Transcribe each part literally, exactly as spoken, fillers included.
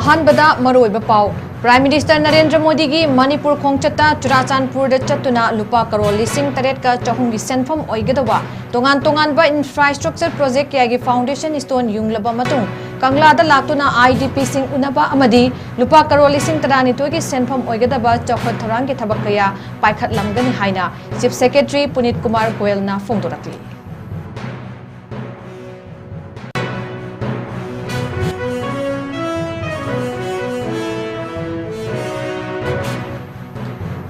ꯑꯍꯥꯟꯕꯗ ꯃꯔꯨꯑꯣꯏꯕ ꯄꯥꯎ꯫ Prime Minister ꯅꯔꯦꯟꯗ꯭ꯔ ꯃꯣꯗꯤꯒꯤ ꯃꯅꯤꯄꯨꯔ ꯈꯣꯡꯆꯠꯇ ꯆꯨꯔꯥꯆꯥꯟꯄꯨꯔꯗ ꯆꯠꯇꯨꯅ ꯂꯨꯄꯥ ꯀꯔꯣꯔ ꯂꯤꯁꯤꯡ ꯇꯔꯦꯠꯀ ꯆꯍꯨꯝꯒꯤ ꯁꯦꯟꯐꯝ ꯑꯣꯏꯒꯗꯧꯕ ꯇꯣꯉꯥꯟ ꯇꯣꯉꯥꯟꯕ infrastructure project ꯀꯌꯥꯒꯤ foundation stone ꯌꯨꯡꯂꯕ ꯃꯇꯨꯡ, ꯀꯪꯂꯥꯗ ꯂꯥꯛꯇꯨꯅ IDPꯁꯤꯡ ꯎꯅꯕ ꯑꯃꯗꯤ ꯂꯨꯄꯥ ꯀꯔꯣꯔ ꯂꯤꯁꯤꯡ ꯇꯔꯥꯅꯤꯊꯣꯏꯒꯤ ꯁꯦꯟꯐꯝ ꯑꯣꯏꯒꯗꯕ ꯆꯥꯎꯈꯠ ꯊꯧꯔꯥꯡꯒꯤ ꯊꯕꯛ ꯀꯌꯥ ꯄꯥꯏꯈꯠꯂꯝꯒꯅꯤ ꯍꯥꯏꯅ Chief Secretary ꯄꯨꯅꯤꯠ ꯀꯨꯃꯥꯔ ꯒꯣꯌꯜꯅ ꯐꯣꯡꯗꯣꯔꯛꯂꯤ꯫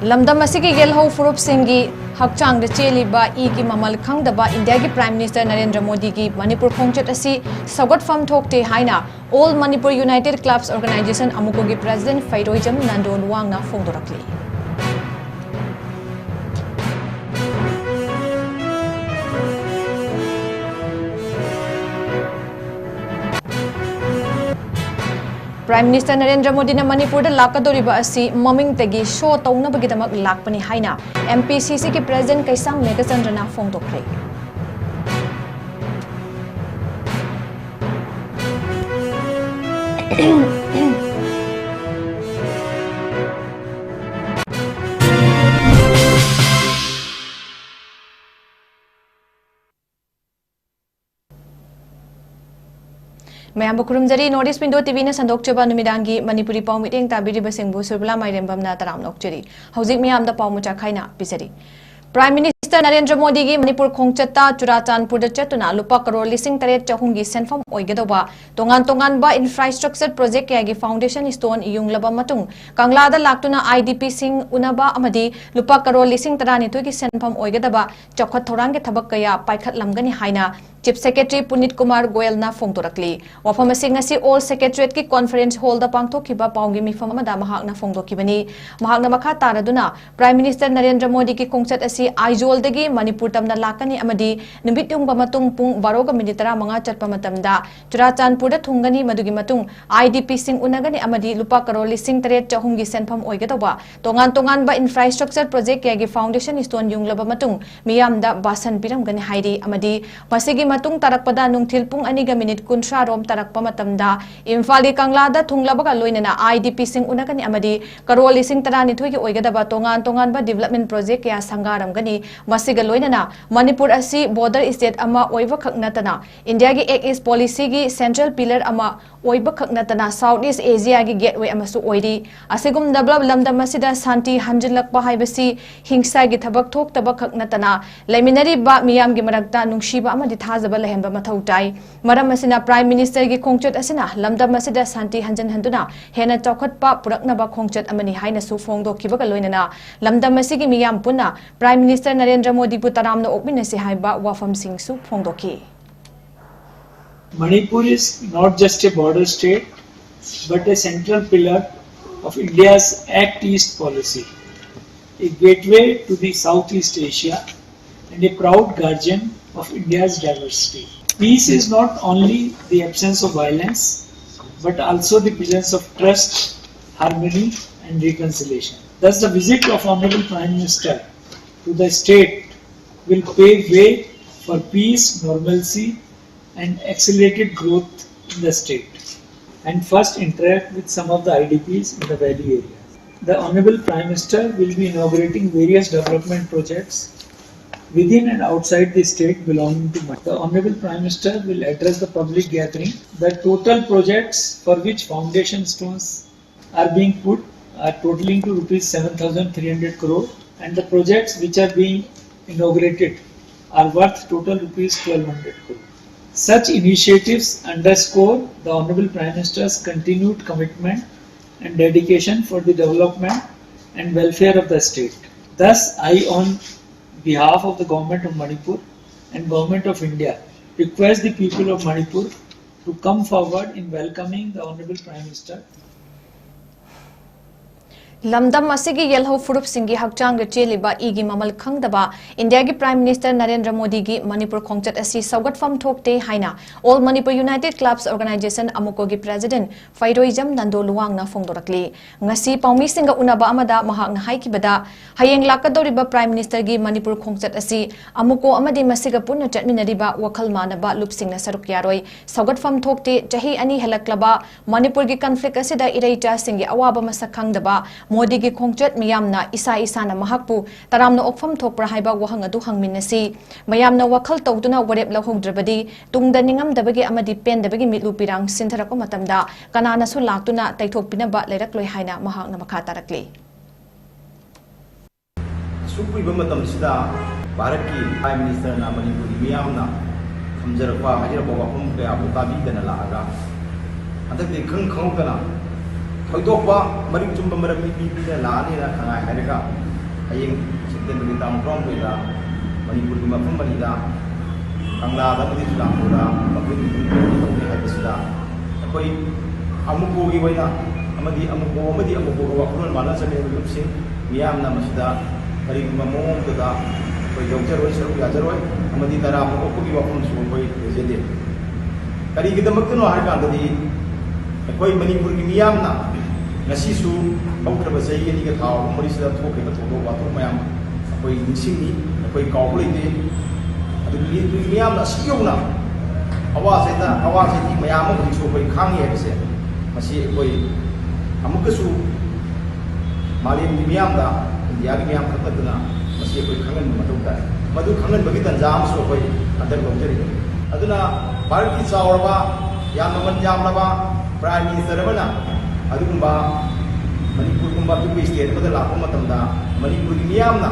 ꯂꯝꯗꯝ ꯑꯁꯤꯒꯤ ꯌꯦꯜꯍꯧ ꯐꯨꯔꯨꯞꯁꯤꯡꯒꯤ ꯍꯛꯆꯥꯡꯗ ꯆꯦꯜꯂꯤꯕ ꯏꯒꯤ ꯃꯃꯜ ꯈꯪꯗꯕ ꯏꯟꯗꯤꯌꯥꯒꯤ Prime Minister ꯅꯔꯦꯟꯗ꯭ꯔ ꯃꯣꯗꯤꯒꯤ ꯃꯅꯤꯄꯨꯔ ꯈꯣꯡꯆꯠ ꯑꯁꯤ ꯁꯧꯒꯠꯐꯝ ꯊꯣꯛꯇꯦ ꯍꯥꯏꯅ All Manipur United Clubs Organization, ꯑꯃꯨꯀꯣꯒꯤ President ꯐꯩꯔꯣꯏꯖꯝ ꯅꯟꯗꯣꯟ ꯋꯥꯡꯅ ꯐꯣꯡꯗꯣꯔꯛꯂꯤ꯫ Prime Minister ꯅꯔꯦꯟꯗ꯭ꯔ ꯃꯣꯗꯤꯅ ꯃꯅꯤꯄꯨꯔꯗ ꯂꯥꯛꯀꯗꯧꯔꯤꯕ ꯑꯁꯤ ꯃꯃꯤꯡꯇꯒꯤ show ꯇꯧꯅꯕꯒꯤꯗꯃꯛ ꯂꯥꯛꯄꯅꯤ ꯍꯥꯏꯅ MPCCꯒꯤ President ꯀꯩꯁꯥꯝ ꯃꯦꯘꯆꯟꯗ꯭ꯔꯅ ꯐꯣꯡꯗꯣꯛꯈ꯭ꯔꯦ꯫ ꯃꯌꯥꯝꯕꯨ ꯈꯨꯔꯨꯝꯖꯔꯤ꯫ North East Window TVꯅ ꯁꯟꯗꯣꯛꯆꯕ ꯅꯨꯃꯤꯗꯥꯡꯒꯤ ꯃꯅꯤꯄꯨꯔꯤ ꯄꯥꯎ ꯃꯤꯠꯌꯦꯡ ꯇꯥꯕꯤꯔꯤꯕꯁꯤꯡꯕꯨ ꯁꯨꯔꯕꯂꯥ ꯃꯥꯏꯔꯦꯝꯕꯝꯅ ꯇꯔꯥꯝꯅ ꯑꯣꯛꯆꯔꯤ꯫ ꯍꯧꯖꯤꯛ ꯃꯤꯌꯥꯝꯗ ꯄꯥꯎ ꯃꯆꯥ ꯈꯥꯏꯅ ꯄꯤꯖꯔꯤ꯫ Prime Minister ꯅꯔꯦꯟꯗ꯭ꯔ ꯃꯣꯗꯤꯒꯤ ꯃꯅꯤꯄꯨꯔ ꯈꯣꯡꯆꯠꯇ ꯆꯨꯔꯥꯆꯥꯟꯄꯨꯔꯗ ꯆꯠꯇꯨꯅ ꯂꯨꯄꯥ ꯀꯔꯣꯔ ꯂꯤꯁꯤꯡ ꯇꯔꯦꯠ ꯆꯍꯨꯝꯒꯤ ꯁꯦꯟꯐꯝ ꯑꯣꯏꯒꯗꯧꯕ ꯇꯣꯉꯥꯟ ꯇꯣꯉꯥꯟꯕ infrastructure project ꯀꯌꯥꯒꯤ foundation stone ꯌꯨꯡꯂꯕ ꯃꯇꯨꯡ, ꯀꯪꯂꯥꯗ ꯂꯥꯛꯇꯨꯅ IDPꯁꯤꯡ ꯎꯅꯕ ꯑꯃꯗꯤ ꯂꯨꯄꯥ ꯀꯔꯣꯔ ꯂꯤꯁꯤꯡ ꯇꯔꯥꯅꯤꯊꯣꯏꯒꯤ ꯁꯦꯟꯐꯝ ꯑꯣꯏꯒꯗꯕ ꯆꯥꯎꯈꯠ ꯊꯧꯔꯥꯡꯒꯤ ꯊꯕꯛ ꯀꯌꯥ ꯄꯥꯏꯈꯠꯂꯝꯒꯅꯤ ꯍꯥꯏꯅ Chief Secretary ꯄꯨꯅꯤꯠ ꯀꯨꯃꯥꯔ ꯒꯣꯌꯜꯅ ꯐꯣꯡꯗꯣꯔꯛꯂꯤ꯫ ꯋꯥꯐꯝ ꯑꯁꯤ ꯉꯁꯤ All Secretariatꯀꯤ Conference Hallꯗ ꯄꯥꯡꯊꯣꯛꯈꯤꯕ ꯄꯥꯎꯒꯤ ꯃꯤꯐꯝ ꯑꯃꯗ ꯃꯍꯥꯛꯅ ꯐꯣꯡꯗꯣꯛꯈꯤꯕꯅꯤ꯫ ꯃꯍꯥꯛꯅ ꯃꯈꯥ ꯇꯥꯔꯗꯨꯅ Prime Minister ꯅꯔꯦꯟꯗ꯭ꯔ ꯃꯣꯗꯤꯒꯤ ꯈꯣꯡꯆꯠ ꯑꯁꯤ ꯑꯥꯏꯖꯣꯜꯗꯒꯤ ꯃꯅꯤꯄꯨꯔ ꯇꯝꯅ ꯂꯥꯛꯀꯅꯤ ꯑꯃꯗꯤ ꯅꯨꯃꯤꯠ ꯌꯨꯡꯕ ꯃꯇꯨꯡ ꯄꯨꯡ ꯕꯥꯔꯣꯒ ꯃꯤꯅꯤꯠ ꯇꯔꯥꯃꯉꯥ ꯆꯠꯄ ꯃꯇꯝꯗ ꯆꯨꯔꯥꯆꯥꯟꯄꯨꯔꯗ ꯊꯨꯡꯒꯅꯤ꯫ ꯃꯗꯨꯒꯤ ꯃꯇꯨꯡ ꯑꯥꯏ ꯗꯤ ꯄꯤꯁꯤꯡ ꯎꯅꯒꯅꯤ ꯑꯃꯗꯤ ꯂꯨꯄꯥ ꯀꯔꯣꯔ ꯂꯤꯁꯤꯡ ꯇꯔꯦꯠ ꯆꯍꯨꯝꯒꯤ ꯁꯦꯟꯐꯝ ꯑꯣꯏꯒꯗꯧꯕ ꯇꯣꯉꯥꯟ ꯇꯣꯉꯥꯟꯕ infrastructure project ꯀꯌꯥꯒꯤ foundation stone ꯌꯨꯡꯂꯕ ꯃꯇꯨꯡ ꯃꯤꯌꯥꯝꯗ ꯕꯥꯁꯟ ꯄꯤꯔꯝꯒꯅꯤ ꯍꯥꯏꯔꯤ꯫ ꯑꯃꯗꯤ ꯃꯁꯤꯒꯤ ꯃꯇꯨꯡ ꯇꯥꯔꯛꯄꯗ ꯅꯨꯡꯊꯤꯜ ꯄꯨꯡ ꯑꯅꯤꯒ ꯃꯤꯅꯤꯠ ꯀꯨꯟꯊ꯭ꯔꯥ ꯔꯣꯝ ꯇꯥꯔꯛꯄ ꯃꯇꯝꯗ ꯏꯝꯐꯥꯜꯒꯤ ꯀꯪꯂꯥꯗ ꯊꯨꯡꯂꯕꯒ ꯂꯣꯏꯅꯅ ꯑꯥꯏ ꯗꯤ ꯄꯤꯁꯤꯡ ꯎꯅꯒꯅꯤ ꯑꯃꯗꯤ ꯀꯔꯣꯔ ꯂꯤꯁꯤꯡ ꯇꯔꯥꯅꯤꯊꯣꯏꯒꯤ ꯑꯣꯏꯒꯗꯕ ꯇꯣꯉꯥꯟ ꯇꯣꯉꯥꯟꯕ development project ꯀꯌꯥ ꯁꯪꯒꯥꯔꯝꯒꯅꯤ꯫ ꯃꯁꯤꯒ ꯂꯣꯏꯅꯅ ꯃꯅꯤꯄꯨꯔ ꯑꯁꯤ border state ꯑꯃ ꯑꯣꯏꯕꯈꯛ ꯅꯠꯇꯅ ꯏꯟꯗꯤꯌꯥꯒꯤ Act East policyꯒꯤ central pillar ꯑꯃ ꯑꯣꯏꯕꯈꯛ ꯅꯠꯇꯅ South East Asiaꯒꯤ gateway ꯑꯃꯁꯨ ꯑꯣꯏꯔꯤ꯫ ꯑꯁꯤꯒꯨꯝꯂꯕ ꯂꯝꯗꯝ ꯑꯁꯤꯗ ꯁꯥꯟꯇꯤ ꯍꯟꯖꯤꯜꯂꯛꯄ ꯍꯥꯏꯕꯁꯤ ꯍꯤꯡꯁꯥꯒꯤ ꯊꯕꯛ ꯊꯣꯛꯇꯕꯈꯛ ꯅꯠꯇꯅ ꯂꯩꯃꯤꯟꯅꯔꯤꯕ ꯃꯤꯌꯥꯝꯒꯤ ꯃꯔꯛꯇ ꯅꯨꯡꯁꯤꯕ ꯑꯃꯗꯤ ꯊꯥꯖꯕ ꯂꯩꯍꯟꯕ ꯃꯊꯧ ꯇꯥꯏ꯫ ꯃꯔꯝ ꯑꯁꯤꯅ Prime Ministerꯒꯤ ꯈꯣꯡꯆꯠ ꯑꯁꯤꯅ ꯂꯝꯗꯝ ꯑꯁꯤꯗ ꯁꯥꯟꯇꯤ ꯍꯟꯖꯤꯟꯍꯟꯗꯨꯅ ꯍꯦꯟꯅ ꯆꯥꯎꯈꯠꯄ ꯄꯨꯔꯛꯅꯕ ꯈꯣꯡꯆꯠ ꯑꯃꯅꯤ ꯍꯥꯏꯅꯁꯨ ꯐꯣꯡꯗꯣꯛꯈꯤꯕꯒ ꯂꯣꯏꯅꯅ ꯂꯝꯗꯝ ꯑꯁꯤꯒꯤ ꯃꯤꯌꯥꯝ ꯄꯨꯟꯅ Prime Minister ꯅꯔꯦꯟꯗ꯭ꯔ ꯃꯣꯗꯤꯕꯨ ꯇꯔꯥꯝꯅ ꯑꯣꯛꯃꯤꯟꯅꯁꯤ ꯍꯥꯏꯕ ꯋꯥꯐꯝꯁꯤꯡꯁꯨ ꯐꯣꯡꯗꯣꯛꯈꯤ꯫ Manipur is not just a border state, but a central pillar of India's Act East policy, a gateway to the Southeast Asia, and a proud guardian of India's diversity. Peace is not only the absence of violence, but also the presence of trust, harmony, and reconciliation. Thus, the visit of Honorable Prime Minister to the state will pave way for peace, normalcy, and accelerated growth in the state, and first interact with some of the I D Ps in the valley area. The Honorable Prime Minister will be inaugurating various development projects within and outside the state belonging to Manipur. The Honorable Prime Minister will address the public gathering. The total projects for which foundation stones are being put are totaling to rupees seven thousand three hundred crore, and the projects which are being inaugurated are worth total rupees twelve hundred crore. Such initiatives underscore the Honorable Prime Minister's continued commitment and dedication for the development and welfare of the state. Thus, I, on behalf of the Government of Manipur and Government of India, request the people of Manipur to come forward in welcoming the Honorable Prime Minister. ꯂꯝꯗꯝ ꯑꯁꯤꯒꯤ ꯌꯦꯜꯍꯧ ꯐꯨꯔꯨꯞꯁꯤꯡꯒꯤ ꯍꯛꯆꯥꯡꯗ ꯆꯦꯜꯂꯤꯕ ꯏꯒꯤ ꯃꯃꯜ ꯈꯪꯗꯕ ꯏꯟꯗꯤꯌꯥꯒꯤ prime minister Narendra ꯃꯣꯗꯤꯒꯤ ꯃꯅꯤꯄꯨꯔ ꯈꯣꯡꯆꯠ ꯑꯁꯤ ꯁꯧꯒꯠꯐꯝ ꯊꯣꯛꯇꯦ ꯍꯥꯏꯅ All Manipur United Clubs Organization, ꯑꯃꯨꯀꯣꯒꯤ ꯄ꯭ꯔꯦꯁꯤꯗꯦꯟꯠ ꯐꯩꯔꯣꯏꯖꯝ ꯅꯟꯗꯣ ꯂꯨꯋꯥꯡꯅ ꯐꯣꯡꯗꯣꯔꯛꯂꯤ꯫ ꯉꯁꯤ ꯄꯥꯎꯃꯤꯁꯤꯡꯒ ꯎꯅꯕ ꯑꯃꯗ ꯃꯍꯥꯛꯅ ꯍꯥꯏꯈꯤꯕꯗ, ꯍꯌꯦꯡ ꯂꯥꯛꯀꯗꯧꯔꯤꯕ ꯄ꯭ꯔꯥꯏꯝ ꯃꯤꯅꯤꯁꯇꯔꯒꯤ ꯃꯅꯤꯄꯨꯔ ꯈꯣꯡꯆꯠ ꯑꯁꯤ ꯑꯃꯨꯀꯣ ꯑꯃꯗꯤ ꯃꯁꯤꯒ ꯄꯨꯟꯅ ꯆꯠꯃꯤꯟꯅꯔꯤꯕ ꯋꯥꯈꯜ ꯃꯥꯟꯅꯕ ꯂꯨꯞꯁꯤꯡꯅ ꯁꯔꯨꯛ ꯌꯥꯔꯣꯏ꯫ ꯁꯧꯒꯠꯐꯝ ꯊꯣꯛꯇꯦ꯫ ꯆꯍꯤ ꯑꯅꯤ ꯍꯦꯜꯂꯛꯂꯕ ꯃꯅꯤꯄꯨꯔꯒꯤ ꯀꯟꯐ꯭ꯂꯤꯛ ꯑꯁꯤꯗ ꯏꯔꯩꯆꯥꯁꯤꯡꯒꯤ ꯑꯋꯥꯕ ꯃꯁꯛ ꯈꯪꯗꯕ ꯃꯣꯗꯤꯒꯤ ꯈꯣꯡꯆꯠ ꯃꯤꯌꯥꯝꯅ ꯏꯁꯥ ꯏꯁꯥꯅ ꯃꯍꯥꯛꯄꯨ ꯇꯔꯥꯝꯅ ꯑꯣꯛꯐꯝ ꯊꯣꯛꯄ꯭ꯔꯥ ꯍꯥꯏꯕ ꯋꯥꯍꯪ ꯑꯗꯨ ꯍꯪꯃꯤꯟꯅꯁꯤ꯫ ꯃꯌꯥꯝꯅ ꯋꯥꯈꯜ ꯇꯧꯗꯨꯅ ꯋꯥꯔꯦꯞ ꯂꯧꯍꯧꯗ꯭ꯔꯕꯗꯤ ꯇꯨꯡꯗ ꯅꯤꯡꯉꯝꯗꯕꯒꯤ ꯑꯃꯗꯤ ꯄꯦꯟꯗꯕꯒꯤ ꯃꯤꯠꯂꯨ ꯄꯤꯔꯥꯡ ꯁꯤꯟꯊꯔꯛꯄ ꯃꯇꯝꯗ ꯀꯅꯥꯅꯁꯨ ꯂꯥꯛꯇꯨꯅ ꯇꯩꯊꯣꯛꯄꯤꯅꯕ ꯂꯩꯔꯛꯂꯣꯏ ꯍꯥꯏꯅ ꯃꯍꯥꯛꯅ ꯃꯈꯥ ꯇꯥꯔꯛꯂꯤ꯫ ꯑꯁꯨꯛ ꯀꯨꯏꯕ ꯃꯇꯝꯁꯤꯗ ꯚꯥꯔꯠꯀꯤ ꯄ꯭ꯔꯥꯏꯝ ꯃꯤꯅꯤꯁꯇꯔꯅ ꯃꯅꯤꯄꯨꯔꯒꯤ ꯃꯤꯌꯥꯝꯅ ꯊꯝꯖꯔꯛꯄ, ꯍꯥꯏꯖꯔꯛꯄ ꯋꯥꯐꯝ ꯀꯌꯥꯕꯨ ꯇꯥꯕꯤꯗꯅ ꯂꯥꯛꯑꯒ, ꯍꯟꯗꯛꯇꯤ ꯏꯈꯪ ꯈꯪꯍꯧꯗꯅ ꯊꯣꯏꯗꯣꯛꯄ ꯃꯔꯤꯛ ꯆꯨꯝꯕ ꯃꯔꯝꯗꯤ ꯄꯤꯕꯤꯗꯅ ꯂꯥꯛꯑꯅꯤꯅ ꯈꯪꯉꯥꯏ ꯍꯥꯏꯔꯒ, ꯍꯌꯦꯡ ꯁꯦꯞꯇꯦꯝꯕꯔꯒꯤ ꯇꯥꯡ ꯇꯔꯥꯍꯨꯝꯗꯣꯏꯗ ꯃꯅꯤꯄꯨꯔꯒꯤ ꯃꯐꯝ ꯑꯅꯤꯗ, ꯀꯪꯂꯥꯗ ꯑꯃꯗꯤ ꯆꯨꯔꯆꯥꯟꯄꯨꯔꯗ ꯃꯈꯣꯏꯒꯤ ꯃꯤꯇꯤꯡ ꯇꯧꯒꯅꯤ ꯍꯥꯏꯕꯁꯤꯗ, ꯑꯩꯈꯣꯏ ꯑꯃꯨꯀꯣꯒꯤ ꯑꯣꯏꯅ ꯑꯃꯗꯤ ꯑꯃꯨꯀꯣ ꯑꯃꯗꯤ ꯑꯃꯨꯀꯣꯒ ꯋꯥꯈꯜꯂꯣꯟ ꯃꯥꯟꯅ ꯆꯠꯃꯤꯟꯅꯕ ꯂꯨꯞꯁꯤꯡ ꯃꯤꯌꯥꯝꯅ ꯃꯁꯤꯗ ꯀꯔꯤꯒꯨꯝꯕ ꯃꯑꯣꯡ ꯑꯃꯗ ꯑꯩꯈꯣꯏ ꯌꯥꯎꯖꯔꯣꯏ, ꯁꯔꯨꯛ ꯌꯥꯖꯔꯣꯏ, ꯑꯃꯗꯤ ꯇꯔꯥꯝꯅ ꯑꯣꯛꯄꯒꯤ ꯋꯥꯐꯝꯁꯨ ꯑꯩꯈꯣꯏ ꯂꯩꯖꯗꯦ꯫ ꯀꯔꯤꯒꯤꯗꯃꯛꯇꯅꯣ ꯍꯥꯏꯔꯀꯥꯟꯗꯗꯤ, ꯑꯩꯈꯣꯏ ꯃꯅꯤꯄꯨꯔꯒꯤ ꯃꯤꯌꯥꯝꯅ ꯉꯁꯤꯁꯨ ꯍꯧꯈ꯭ꯔꯕ ꯆꯍꯤ ꯑꯅꯤꯒ ꯊꯥ ꯑꯍꯨꯝ ꯃꯔꯤꯁꯤꯗ ꯊꯣꯛꯈꯤꯕ ꯊꯧꯗꯣꯛ ꯋꯥꯊꯣꯛ ꯃꯌꯥꯝ ꯑꯩꯈꯣꯏ ꯅꯤꯡꯁꯤꯡꯉꯤ, ꯑꯩꯈꯣꯏ ꯀꯥꯎꯕ ꯂꯩꯇꯦ꯫ ꯑꯗꯨꯒ ꯃꯅꯤꯄꯨꯔꯒꯤ ꯃꯤꯌꯥꯝꯅ ꯑꯁꯤ ꯌꯧꯅ ꯑꯋꯥ ꯆꯩꯊ-, ꯑꯋꯥ ꯆꯩꯊꯦꯡ ꯃꯌꯥꯝ ꯑꯃ ꯍꯧꯖꯤꯛꯁꯨ ꯑꯩꯈꯣꯏ ꯈꯥꯡꯉꯤ ꯍꯥꯏꯕꯁꯦ, ꯃꯁꯤ ꯑꯩꯈꯣꯏ ꯑꯃꯨꯛꯀꯁꯨ ꯃꯥꯂꯦꯝꯒꯤ ꯃꯤꯌꯥꯝꯗ, ꯏꯟꯗꯤꯌꯥꯒꯤ ꯃꯤꯌꯥꯝ ꯈꯛ ꯅꯠꯇꯅ, ꯃꯁꯤ ꯑꯩꯈꯣꯏ ꯈꯪꯍꯟꯕ ꯃꯊꯧ ꯇꯥꯏ꯫ ꯃꯗꯨ ꯈꯪꯍꯟꯕꯒꯤ ꯇꯥꯟꯖꯥ ꯑꯃꯁꯨ ꯑꯩꯈꯣꯏ ꯍꯟꯗꯛ ꯂꯧꯖꯔꯤꯕꯅꯤ꯫ ꯑꯗꯨꯅ ꯚꯥꯔꯠꯀꯤ ꯆꯥꯎꯔꯕ, ꯌꯥꯝꯅ ꯃꯃꯜ ꯌꯥꯝꯂꯕ ꯄ꯭ꯔꯥꯏꯝ ꯃꯤꯅꯤꯁꯇꯔ ꯑꯃꯅ ꯑꯗꯨꯒꯨꯝꯕ ꯃꯅꯤꯄꯨꯔꯒꯨꯝꯕ ꯑꯄꯤꯛꯄ ꯁ꯭ꯇꯦꯠ ꯑꯃꯗ ꯂꯥꯛꯄ ꯃꯇꯝꯗ, ꯃꯅꯤꯄꯨꯔꯒꯤ ꯃꯤꯌꯥꯝꯅ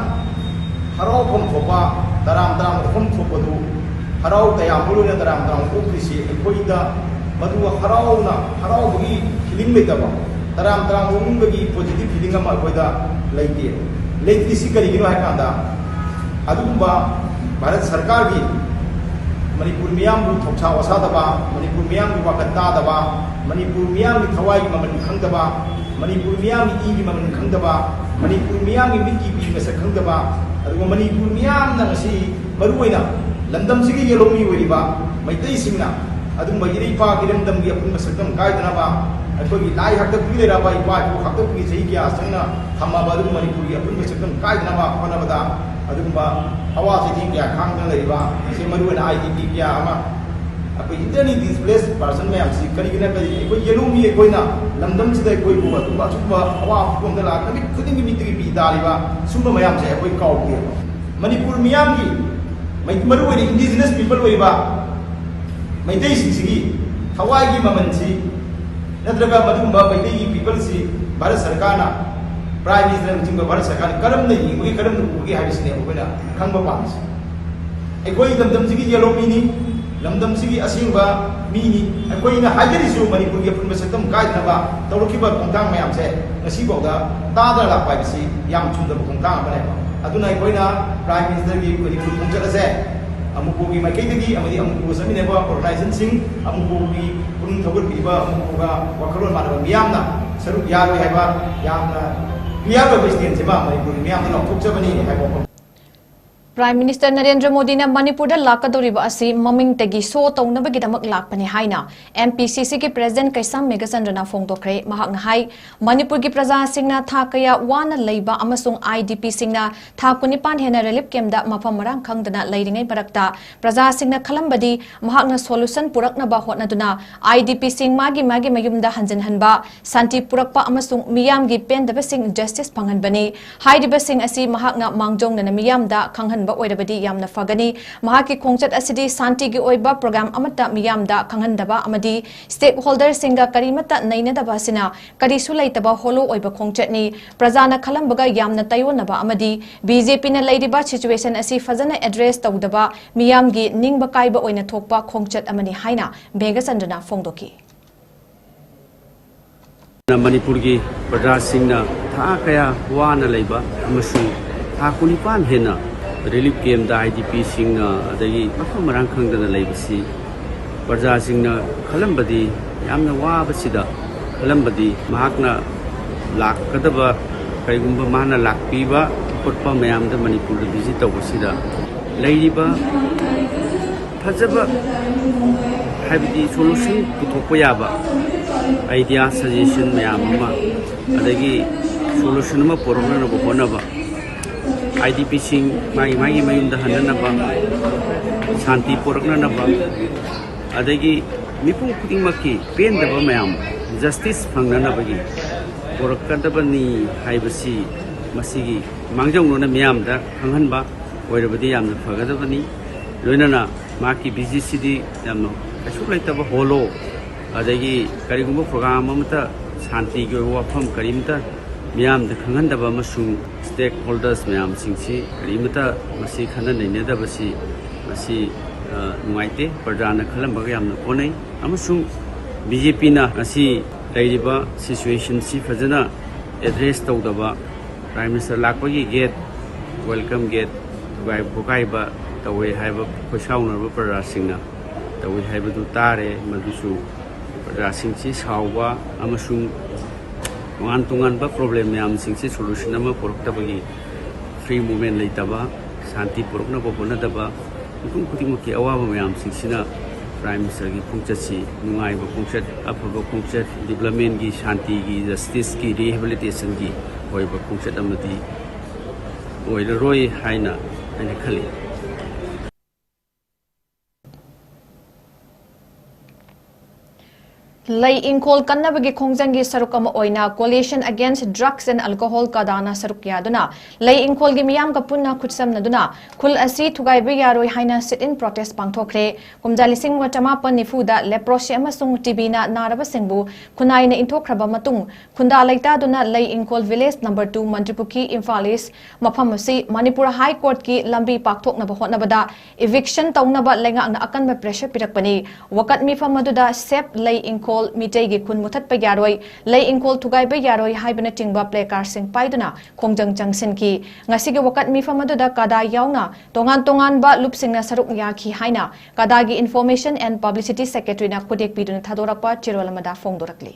ꯍꯔꯥꯎꯐꯝ ꯊꯣꯛꯄ, ꯇꯔꯥꯝ ꯇꯔꯥꯝ ꯑꯣꯛꯐꯝ ꯊꯣꯛꯄꯗꯨ, ꯍꯔꯥꯎ ꯇꯌꯥꯝꯕ ꯂꯣꯏꯅ ꯇꯔꯥꯝ ꯇꯔꯥꯝ ꯑꯣꯛꯈ꯭ꯔꯤꯁꯤ ꯑꯩꯈꯣꯏꯗ ꯃꯗꯨ ꯍꯔꯥꯎꯅ, ꯍꯔꯥꯎꯕꯒꯤ ꯐꯤꯂꯤꯡ ꯂꯩꯇꯕ, ꯇꯔꯥꯝ ꯇꯔꯥꯝ ꯑꯣꯛꯅꯤꯡꯕꯒꯤ ꯄꯣꯖꯤꯇꯤꯚ ꯐꯤꯂꯤꯡ ꯑꯃ ꯑꯩꯈꯣꯏꯗ ꯂꯩꯇꯦ꯫ ꯂꯩꯇ꯭ꯔꯤꯁꯤ ꯀꯔꯤꯒꯤꯅꯣ ꯍꯥꯏ ꯀꯥꯟꯗ, ꯑꯗꯨꯒꯨꯝꯕ ꯚꯥꯔꯠ ꯁꯔꯀꯥꯔꯒꯤ ꯃꯅꯤꯄꯨꯔ ꯃꯤꯌꯥꯝꯕꯨ ꯊꯧꯁꯥ ꯋꯥꯁꯥꯗꯕ, ꯃꯅꯤꯄꯨꯔ ꯃꯤꯌꯥꯝꯒꯤ ꯋꯥꯈꯜ ꯇꯥꯗꯕ, ꯃꯅꯤꯄꯨꯔ ꯃꯤꯌꯥꯝꯒꯤ ꯊꯋꯥꯏꯒꯤ ꯃꯃꯜ ꯈꯪꯗꯕ, ꯃꯅꯤꯄꯨꯔ ꯃꯤꯌꯥꯝꯒꯤ ꯏꯒꯤ ꯃꯃꯜ ꯈꯪꯗꯕ, ꯃꯅꯤꯄꯨꯔ ꯃꯤꯌꯥꯝꯒꯤ ꯃꯤꯠꯀꯤ ꯄꯤ ꯃꯁꯛ ꯈꯪꯗꯕ, ꯑꯗꯨꯒ ꯃꯅꯤꯄꯨꯔ ꯃꯤꯌꯥꯝꯅ ꯉꯁꯤ ꯃꯔꯨꯑꯣꯏꯅ ꯂꯝꯗꯝꯁꯤꯒꯤ ꯌꯦꯜꯍꯧꯃꯤ ꯑꯣꯏꯔꯤꯕ ꯃꯩꯇꯩꯁꯤꯡꯅ ꯑꯗꯨꯒꯨꯝꯕ ꯏꯔꯩ ꯏꯄꯥꯛ ꯏꯔꯝꯗꯝꯒꯤ ꯑꯄꯨꯟꯕ ꯁꯛꯇꯝ ꯀꯥꯏꯗꯅꯕ, ꯑꯩꯈꯣꯏꯒꯤ ꯂꯥꯏ ꯍꯥꯛꯇꯛꯄꯒꯤ ꯂꯩꯔꯕ ꯏꯄꯥ ꯏꯄꯨ ꯍꯥꯛꯇꯛꯄꯒꯤ ꯆꯍꯤ ꯀꯌꯥ ꯆꯪꯅ ꯊꯝꯃꯕ ꯑꯗꯨꯒꯨꯝꯕ ꯃꯅꯤꯄꯨꯔꯒꯤ ꯑꯄꯨꯟꯕ ꯁꯛꯇꯝ ꯀꯥꯏꯗꯅꯕ ꯍꯣꯠꯅꯕꯗ ꯑꯗꯨꯒꯨꯝꯕ ꯑꯋꯥ ꯆꯩꯊꯦꯡ ꯀꯌꯥ ꯈꯥꯡꯗꯨꯅ ꯂꯩꯔꯤꯕ, ꯁꯤ ꯃꯔꯨꯑꯣꯏꯅ ꯑꯥꯏ ꯗꯤ ꯄꯤ ꯀꯌꯥ ꯑꯃ, ꯑꯩꯈꯣꯏ internally displaced person ꯃꯌꯥꯝꯁꯤ ꯀꯔꯤꯒꯤꯅ ꯀꯔꯤ ꯑꯩꯈꯣꯏ ꯌꯦꯜꯍꯧꯃꯤ ꯑꯩꯈꯣꯏꯅ ꯂꯝꯗꯝꯁꯤꯗ ꯑꯩꯈꯣꯏꯕꯨ ꯑꯗꯨꯝꯕ ꯑꯆꯨꯝꯕ ꯑꯋꯥꯕ ꯐꯤꯕꯝꯗ ꯂꯥꯛ ꯅꯨꯃꯤꯠ ꯈꯨꯗꯤꯡꯒꯤ ꯃꯤꯠꯇꯒꯤ ꯄꯤ ꯇꯥꯔꯤꯕ ꯁꯨꯝꯕ ꯃꯌꯥꯝꯁꯦ ꯑꯩꯈꯣꯏ ꯀꯥꯎꯗꯦꯕ꯫ ꯃꯅꯤꯄꯨꯔ ꯃꯤꯌꯥꯝꯒꯤ, ꯃꯩ-, ꯃꯔꯨꯑꯣꯏꯅ indigenous people ꯑꯣꯏꯕ ꯃꯩꯇꯩꯁꯤꯡꯁꯤꯒꯤ ꯊꯋꯥꯏꯒꯤ ꯃꯃꯜꯁꯤ ꯅꯠꯇ꯭ꯔꯒ ꯃꯗꯨꯒꯨꯝꯕ ꯃꯩꯇꯩꯒꯤ peopleꯁꯤ ꯚꯥꯔꯠ ꯁꯔꯀꯥꯔꯅ, Prime Ministerꯅꯆꯤꯡꯕ ꯚꯥꯔꯠ ꯁꯔꯀꯥꯔꯅ ꯀꯔꯝꯅ ꯌꯦꯡꯕꯒꯦ, ꯀꯔꯝꯅ ꯎꯕꯒꯦ ꯍꯥꯏꯕꯁꯤꯅꯦ ꯑꯩꯈꯣꯏꯅ ꯈꯪꯕ ꯄꯥꯝꯃꯤꯁꯦ꯫ ꯑꯩꯈꯣꯏ ꯂꯝꯗꯝꯁꯤꯒꯤ ꯌꯦꯜꯍꯧꯃꯤꯅꯤ, ꯂꯝꯗꯝꯁꯤꯒꯤ ꯑꯁꯦꯡꯕ ꯃꯤꯅꯤ꯫ ꯑꯩꯈꯣꯏꯅ ꯍꯥꯏꯖꯔꯤꯁꯨ ꯃꯅꯤꯄꯨꯔꯒꯤ ꯑꯄꯨꯟꯕ ꯁꯛꯇꯝ ꯀꯥꯏꯗꯅꯕ ꯇꯧꯔꯛꯈꯤꯕ ꯈꯣꯡꯊꯥꯡ ꯃꯌꯥꯝꯁꯦ ꯉꯁꯤꯐꯥꯎꯗ ꯇꯥꯗꯅ ꯂꯥꯛꯄ ꯍꯥꯏꯕꯁꯤ ꯌꯥꯝ ꯆꯨꯝꯗꯕ ꯈꯣꯡꯊꯥꯡ ꯑꯃꯅꯦꯕ꯫ ꯑꯗꯨꯅ ꯑꯩꯈꯣꯏꯅ Prime Ministerꯒꯤ ꯃꯅꯤꯄꯨꯔ ꯈꯣꯡꯆꯠ ꯑꯁꯦ ꯑꯃꯨꯛꯄꯨꯒꯤ ꯃꯥꯏꯀꯩꯗꯒꯤ ꯑꯃꯗꯤ ꯑꯃꯨꯛꯄꯨꯒ ꯆꯠꯃꯤꯟꯅꯕ organizationꯁꯤꯡ, ꯑꯃꯨꯛꯄꯨꯒꯤ ꯄꯨꯛꯅꯤꯡ ꯊꯧꯒꯠꯄꯤꯔꯤꯕ, ꯑꯃꯨꯛꯄꯨꯒ ꯋꯥꯈꯜꯂꯣꯟ ꯃꯥꯟꯅꯕ ꯃꯤꯌꯥꯝꯅ ꯁꯔꯨꯛ ꯌꯥꯔꯣꯏ ꯍꯥꯏꯕ ꯌꯥꯝꯅ clear ꯑꯣꯏꯕ stateꯁꯤꯃ ꯃꯅꯤꯄꯨꯔꯒꯤ ꯃꯤꯌꯥꯝꯗ ꯂꯥꯎꯊꯣꯛꯆꯕꯅꯤ ꯍꯥꯏꯕ ꯋꯥꯐꯝ꯫ Prime Minister ꯅꯔꯦꯟꯗ꯭ꯔ ꯃꯣꯗꯤꯅ ꯃꯅꯤꯄꯨꯔꯗ ꯂꯥꯛꯀꯗꯧꯔꯤꯕ ꯑꯁꯤ ꯃꯃꯤꯡꯇꯒꯤ show ꯇꯧꯅꯕꯒꯤꯗꯃꯛ ꯂꯥꯛꯄꯅꯤ ꯍꯥꯏꯅ M P C Cꯒꯤ President ꯀꯩꯁꯥꯝ ꯃꯦꯘꯆꯟꯗ꯭ꯔꯅ ꯐꯣꯡꯗꯣꯛꯈ꯭ꯔꯦ꯫ ꯃꯍꯥꯛꯅ ꯍꯥꯏ, ꯃꯅꯤꯄꯨꯔꯒꯤ ꯄ꯭ꯔꯖꯥꯁꯤꯡꯅ ꯊꯥ ꯀꯌꯥ ꯋꯥꯅ ꯂꯩꯕ ꯑꯃꯁꯨꯡ I D Pꯁꯤꯡꯅ ꯊꯥ ꯀꯨꯟꯅꯤꯄꯥꯟ ꯍꯦꯟꯅ relief campꯇ ꯃꯐꯝ ꯃꯔꯥꯡ ꯈꯪꯗꯅ ꯂꯩꯔꯤꯉꯩ ꯃꯔꯛꯇ ꯄ꯭ꯔꯖꯥꯁꯤꯡꯅ ꯈꯜꯂꯝꯕꯗꯤ ꯃꯍꯥꯛꯅ solution ꯄꯨꯔꯛꯅꯕ ꯍꯣꯠꯅꯗꯨꯅ I D Pꯁꯤꯡ ꯃꯥꯒꯤ ꯃꯥꯒꯤ ꯃꯌꯨꯝꯗ ꯍꯟꯖꯤꯟꯍꯟꯕ, ꯁꯥꯟꯇꯤ ꯄꯨꯔꯛꯄ ꯑꯃꯁꯨꯡ ꯃꯤꯌꯥꯝꯒꯤ ꯄꯦꯟꯗꯕꯁꯤꯡ justice ꯐꯪꯍꯟꯕꯅꯤ꯫ ꯍꯥꯏꯔꯤꯕꯁꯤꯡ ꯑꯁꯤ ꯃꯍꯥꯛꯅ ꯃꯥꯡꯖꯧꯅꯅ ꯃꯤꯌꯥꯝꯗ ꯈꯪꯍꯟꯕ ꯑꯣꯏꯔꯕꯗꯤ ꯌꯥꯝꯅ ꯐꯒꯅꯤ꯫ ꯃꯍꯥꯛꯀꯤ ꯈꯣꯡꯆꯠ ꯑꯁꯤꯗꯤ ꯁꯥꯟꯇꯤꯒꯤ ꯑꯣꯏꯕ program ꯑꯃꯠꯇ ꯃꯤꯌꯥꯝꯗ ꯈꯪꯍꯟꯗꯕ ꯑꯃꯗꯤ stakeholderꯁꯤꯡꯒ ꯀꯔꯤꯃꯠꯇ ꯅꯩꯅꯗꯕ ꯑꯁꯤꯅ ꯀꯔꯤꯁꯨ ꯂꯩꯇꯕ hollow ꯑꯣꯏꯕ ꯈꯣꯡꯆꯠꯅꯤ꯫ ꯄ꯭ꯔꯖꯥꯅ ꯈꯜꯂꯝꯕꯒ ꯌꯥꯝꯅ ꯇꯥꯏꯑꯣꯟꯅꯕ ꯑꯃꯗꯤ B J Pꯅ ꯂꯩꯔꯤꯕ situation ꯑꯁꯤ ꯐꯖꯅ address ꯇꯧꯗꯕ ꯃꯤꯌꯥꯝꯒꯤ ꯅꯤꯡꯕ ꯀꯥꯏꯕ ꯑꯣꯏꯅ ꯊꯣꯛꯄ ꯈꯣꯡꯆꯠ ꯑꯃꯅꯤ ꯍꯥꯏꯅ ꯃꯦꯘꯆꯟꯗ꯭ꯔꯅ ꯐꯣꯡꯗꯣꯛꯈꯤ꯫ ꯃꯅꯤꯄꯨꯔꯒꯤ ꯄ꯭ꯔꯖꯥꯁꯤꯡꯅ ꯊꯥ ꯀꯌꯥ ꯋꯥꯅ ꯂꯩꯕ ꯑꯃꯁꯨꯡ ꯊꯥ ꯀꯨꯟꯅꯤꯄꯥꯟ ꯍꯦꯟꯅ relief campꯇ I D Pꯁꯤꯡꯅ ꯑꯗꯒꯤ ꯃꯐꯝ ꯃꯔꯥꯡ ꯈꯪꯗꯅ ꯂꯩꯕꯁꯤ ꯄ꯭ꯔꯖꯥꯁꯤꯡꯅ ꯈꯜꯂꯝꯕꯗꯤ, ꯌꯥꯝꯅ ꯋꯥꯕꯁꯤꯗ ꯈꯜꯂꯝꯕꯗꯤ ꯃꯍꯥꯛꯅ ꯂꯥꯛꯀꯗꯕ, ꯀꯔꯤꯒꯨꯝꯕ ꯃꯥꯅ ꯂꯥꯛꯄꯤꯕ ꯈꯣꯠꯄ ꯃꯌꯥꯝꯗ ꯃꯅꯤꯄꯨꯔꯗ ꯚꯤꯖꯤꯠ ꯇꯧꯕꯁꯤꯗ ꯂꯩꯔꯤꯕ ꯐꯖꯕ, ꯍꯥꯏꯕꯗꯤ ꯁꯣꯂꯨꯁꯟ ꯄꯨꯊꯣꯛꯄ ꯌꯥꯕ ꯑꯥꯏꯗꯤꯌꯥ, ꯁꯖꯦꯁꯟ ꯃꯌꯥꯝ ꯑꯃ, ꯑꯗꯒꯤ ꯁꯣꯂꯨꯁꯟ ꯑꯃ ꯄꯨꯔꯛꯅꯅꯕ ꯍꯣꯠꯅꯕ, ꯑꯥꯏ ꯗꯤ ꯄꯤꯁꯤꯡ ꯃꯥꯒꯤ ꯃꯥꯒꯤ ꯃꯌꯨꯝꯗ ꯍꯟꯅꯅꯕ, ꯁꯥꯟꯇꯤ ꯄꯨꯔꯛꯅꯅꯕ, ꯑꯗꯒꯤ ꯃꯤꯄꯨꯝ ꯈꯨꯗꯤꯡꯃꯛꯀꯤ ꯄꯦꯟꯗꯕ ꯃꯌꯥꯝ ꯖꯁꯇꯤꯁ ꯐꯪꯅꯅꯕꯒꯤ ꯄꯨꯔꯛꯀꯗꯕꯅꯤ ꯍꯥꯏꯕꯁꯤ ꯃꯁꯤꯒꯤ ꯃꯥꯡꯖꯧꯅꯅ ꯃꯤꯌꯥꯝꯗ ꯈꯪꯍꯟꯕ ꯑꯣꯏꯔꯕꯗꯤ ꯌꯥꯝꯅ ꯐꯒꯗꯕꯅꯤ꯫ ꯂꯣꯏꯅꯅ ꯃꯍꯥꯛꯀꯤ ꯚꯤꯖꯤꯠꯁꯤꯗꯤ ꯌꯥꯝꯅ ꯀꯩꯁꯨ ꯂꯩꯇꯕ ꯍꯣꯜꯂꯣ, ꯑꯗꯒꯤ ꯀꯔꯤꯒꯨꯝꯕ ꯄ꯭ꯔꯣꯒ꯭ꯔꯥꯝ ꯑꯃꯇ, ꯁꯥꯟꯇꯤꯒꯤ ꯑꯣꯏꯕ ꯋꯥꯐꯝ ꯀꯔꯤꯝꯇ ꯃꯤꯌꯥꯝꯗ ꯈꯪꯍꯟꯗꯕ ꯑꯃꯁꯨꯡ ꯁ꯭ꯇꯦꯛ ꯍꯣꯜꯗꯔꯁ ꯃꯌꯥꯝꯁꯤꯡꯁꯤ ꯀꯔꯤꯃꯇ ꯃꯁꯤ ꯈꯟꯅ ꯅꯩꯅꯗꯕꯁꯤ ꯃꯁꯤ, ꯑ, ꯅꯨꯡꯉꯥꯏꯇꯦ꯫ ꯄ꯭ꯔꯖꯥꯅ ꯈꯜꯂꯝꯕꯒ ꯌꯥꯝꯅ ꯑꯣꯟꯅꯩ꯫ ꯑꯃꯁꯨꯡ ꯕꯤ ꯖꯦ ꯄꯤꯅ ꯉꯁꯤ ꯂꯩꯔꯤꯕ ꯁꯤꯆꯨꯋꯦꯁꯟꯁꯤ ꯐꯖꯅ ꯑꯦꯗ꯭ꯔꯦꯁ ꯇꯧꯗꯕ, ꯄ꯭ꯔꯥꯏꯝ ꯃꯤꯅꯤꯁꯇꯔ ꯂꯥꯛꯄꯒꯤ ꯒꯦꯠ, ꯋꯦꯜꯀꯝ ꯒꯦꯠ ꯊꯨꯒꯥꯏ ꯈꯣꯀꯥꯏꯕ ꯇꯧꯋꯦ ꯍꯥꯏꯕ ꯈꯣꯏꯁꯥꯎꯅꯔꯕ ꯄ꯭ꯔꯖꯥꯁꯤꯡꯅ ꯇꯧꯏ ꯍꯥꯏꯕꯗꯨ ꯇꯥꯔꯦ꯫ ꯃꯗꯨꯁꯨ ꯄ꯭ꯔꯖꯥꯁꯤꯡꯁꯤ ꯁꯥꯎꯕ ꯑꯃꯁꯨꯡ ꯇꯣꯉꯥꯟ ꯇꯣꯉꯥꯟꯕ ꯄ꯭ꯔꯣꯕ꯭ꯂꯦꯝ ꯃꯌꯥꯝꯁꯤꯡꯁꯤ ꯁꯣꯂꯨꯁꯟ ꯑꯃ ꯄꯨꯔꯛꯇꯕꯒꯤ, ꯐ꯭ꯔꯤ ꯃꯨꯚꯃꯦꯟ ꯂꯩꯇꯕ, ꯁꯥꯟꯇꯤ ꯄꯨꯔꯛꯅꯕ ꯍꯣꯠꯅꯗꯕ, ꯃꯤꯄꯨꯝ ꯈꯨꯗꯤꯡꯃꯛꯀꯤ ꯑꯋꯥꯕ ꯃꯌꯥꯝꯁꯤꯡꯁꯤꯅ ꯄ꯭ꯔꯥꯏꯝ ꯃꯤꯅꯤꯁꯇꯔꯒꯤ ꯈꯣꯡꯆꯠꯁꯤ ꯅꯨꯡꯉꯥꯏꯕ ꯈꯣꯡꯆꯠ, ꯑꯐꯕ ꯈꯣꯡꯆꯠ, ꯗꯤꯕ꯭ꯂꯞꯃꯦꯟꯒꯤ, ꯁꯥꯟꯇꯤꯒꯤ, ꯖꯁꯇꯤꯁꯀꯤ, ꯔꯤꯍꯦꯕꯤꯂꯤꯇꯦꯁꯟꯒꯤ ꯑꯣꯏꯕ ꯈꯣꯡꯆꯠ ꯑꯃꯗꯤ ꯑꯣꯏꯔꯔꯣꯏ ꯍꯥꯏꯅ ꯑꯩꯅ ꯈꯜꯂꯤ꯫ ꯂꯩ ꯏꯪꯈꯣꯜ ꯀꯟꯅꯕꯒꯤ ꯈꯣꯡꯖꯪꯒꯤ ꯁꯔꯨꯛ ꯑꯃ ꯑꯣꯏꯅ Coalition Against Drugs and Alcohol, ꯀꯗꯥꯅ ꯁꯔꯨꯛ ꯌꯥꯗꯨꯅ ꯂꯩ ꯏꯪꯈꯣꯜꯒꯤ ꯃꯤꯌꯥꯝꯒ ꯄꯨꯟꯅ ꯈꯨꯠꯁꯝꯅꯗꯨꯅ ꯈꯨꯜ ꯑꯁꯤ ꯊꯨꯒꯥꯏꯕ ꯌꯥꯔꯣꯏ ꯍꯥꯏꯅ sit-in protest ꯄꯥꯡꯊꯣꯛꯈ꯭ꯔꯦ꯫ ꯀꯨꯝꯖꯥ ꯂꯤꯁꯤꯡ ꯑꯃ ꯆꯃꯥꯄꯟ ꯅꯤꯐꯨꯗ leprosy ꯑꯃꯁꯨꯡ ꯇꯤ ꯕꯤꯅ ꯅꯥꯔꯕꯁꯤꯡꯕꯨ ꯈꯨꯟꯅꯥꯏꯅ ꯏꯟꯊꯣꯛꯈ꯭ꯔꯕ ꯃꯇꯨꯡ, ꯈꯨꯟꯗꯥ ꯂꯩꯇꯥꯗꯨꯅ ꯂꯩ ꯏꯪꯈꯣꯜ, village number two, Mantripukhri, Imphal ꯏꯁ, ꯃꯐꯝ ꯑꯁꯤ ꯃꯅꯤꯄꯨꯔ ꯍꯥꯏ ꯀꯣꯔꯠꯀꯤ ꯂꯝꯕꯤ ꯄꯥꯛꯊꯣꯛꯅꯕ ꯍꯣꯠꯅꯕꯗ eviction ꯇꯧꯅꯕ ꯂꯩꯉꯥꯛꯅ ꯑꯀꯟꯕ pressure ꯄꯤꯔꯛꯄꯅꯤ꯫ ꯋꯥꯀꯠ ꯃꯤꯐꯝ ꯑꯗꯨꯗ "Save ꯂꯩ ꯏꯪꯈꯣꯜ", "ꯃꯤꯇꯩꯒꯤ ꯈꯨꯟ ꯃꯨꯊꯠꯄ ꯌꯥꯔꯣꯏ", "ꯂꯩ ꯏꯪꯈꯣꯜ ꯊꯨꯒꯥꯏꯕ ꯌꯥꯔꯣꯏ" ꯍꯥꯏꯕꯅꯆꯤꯡꯕ placardꯁꯤꯡ ꯄꯥꯏꯗꯨꯅ ꯈꯣꯡꯖꯪ ꯆꯪꯁꯤꯟꯈꯤ꯫ ꯉꯁꯤꯒꯤ ꯋꯥꯀꯠ ꯃꯤꯐꯝ ꯑꯗꯨꯗ ꯀꯗꯥ ꯌꯥꯎꯅ ꯇꯣꯉꯥꯟ ꯇꯣꯉꯥꯟꯕ ꯂꯨꯞꯁꯤꯡꯅ ꯁꯔꯨꯛ ꯌꯥꯈꯤ ꯍꯥꯏꯅ ꯀꯗꯥꯒꯤ Information and Publicity Secretaryꯅ ꯈꯨꯗꯦꯛ ꯄꯤꯗꯨꯅ ꯊꯥꯗꯣꯔꯛꯄ ꯆꯦꯔꯣꯜ ꯑꯃꯗ ꯐꯣꯡꯗꯣꯔꯛꯂꯤ꯫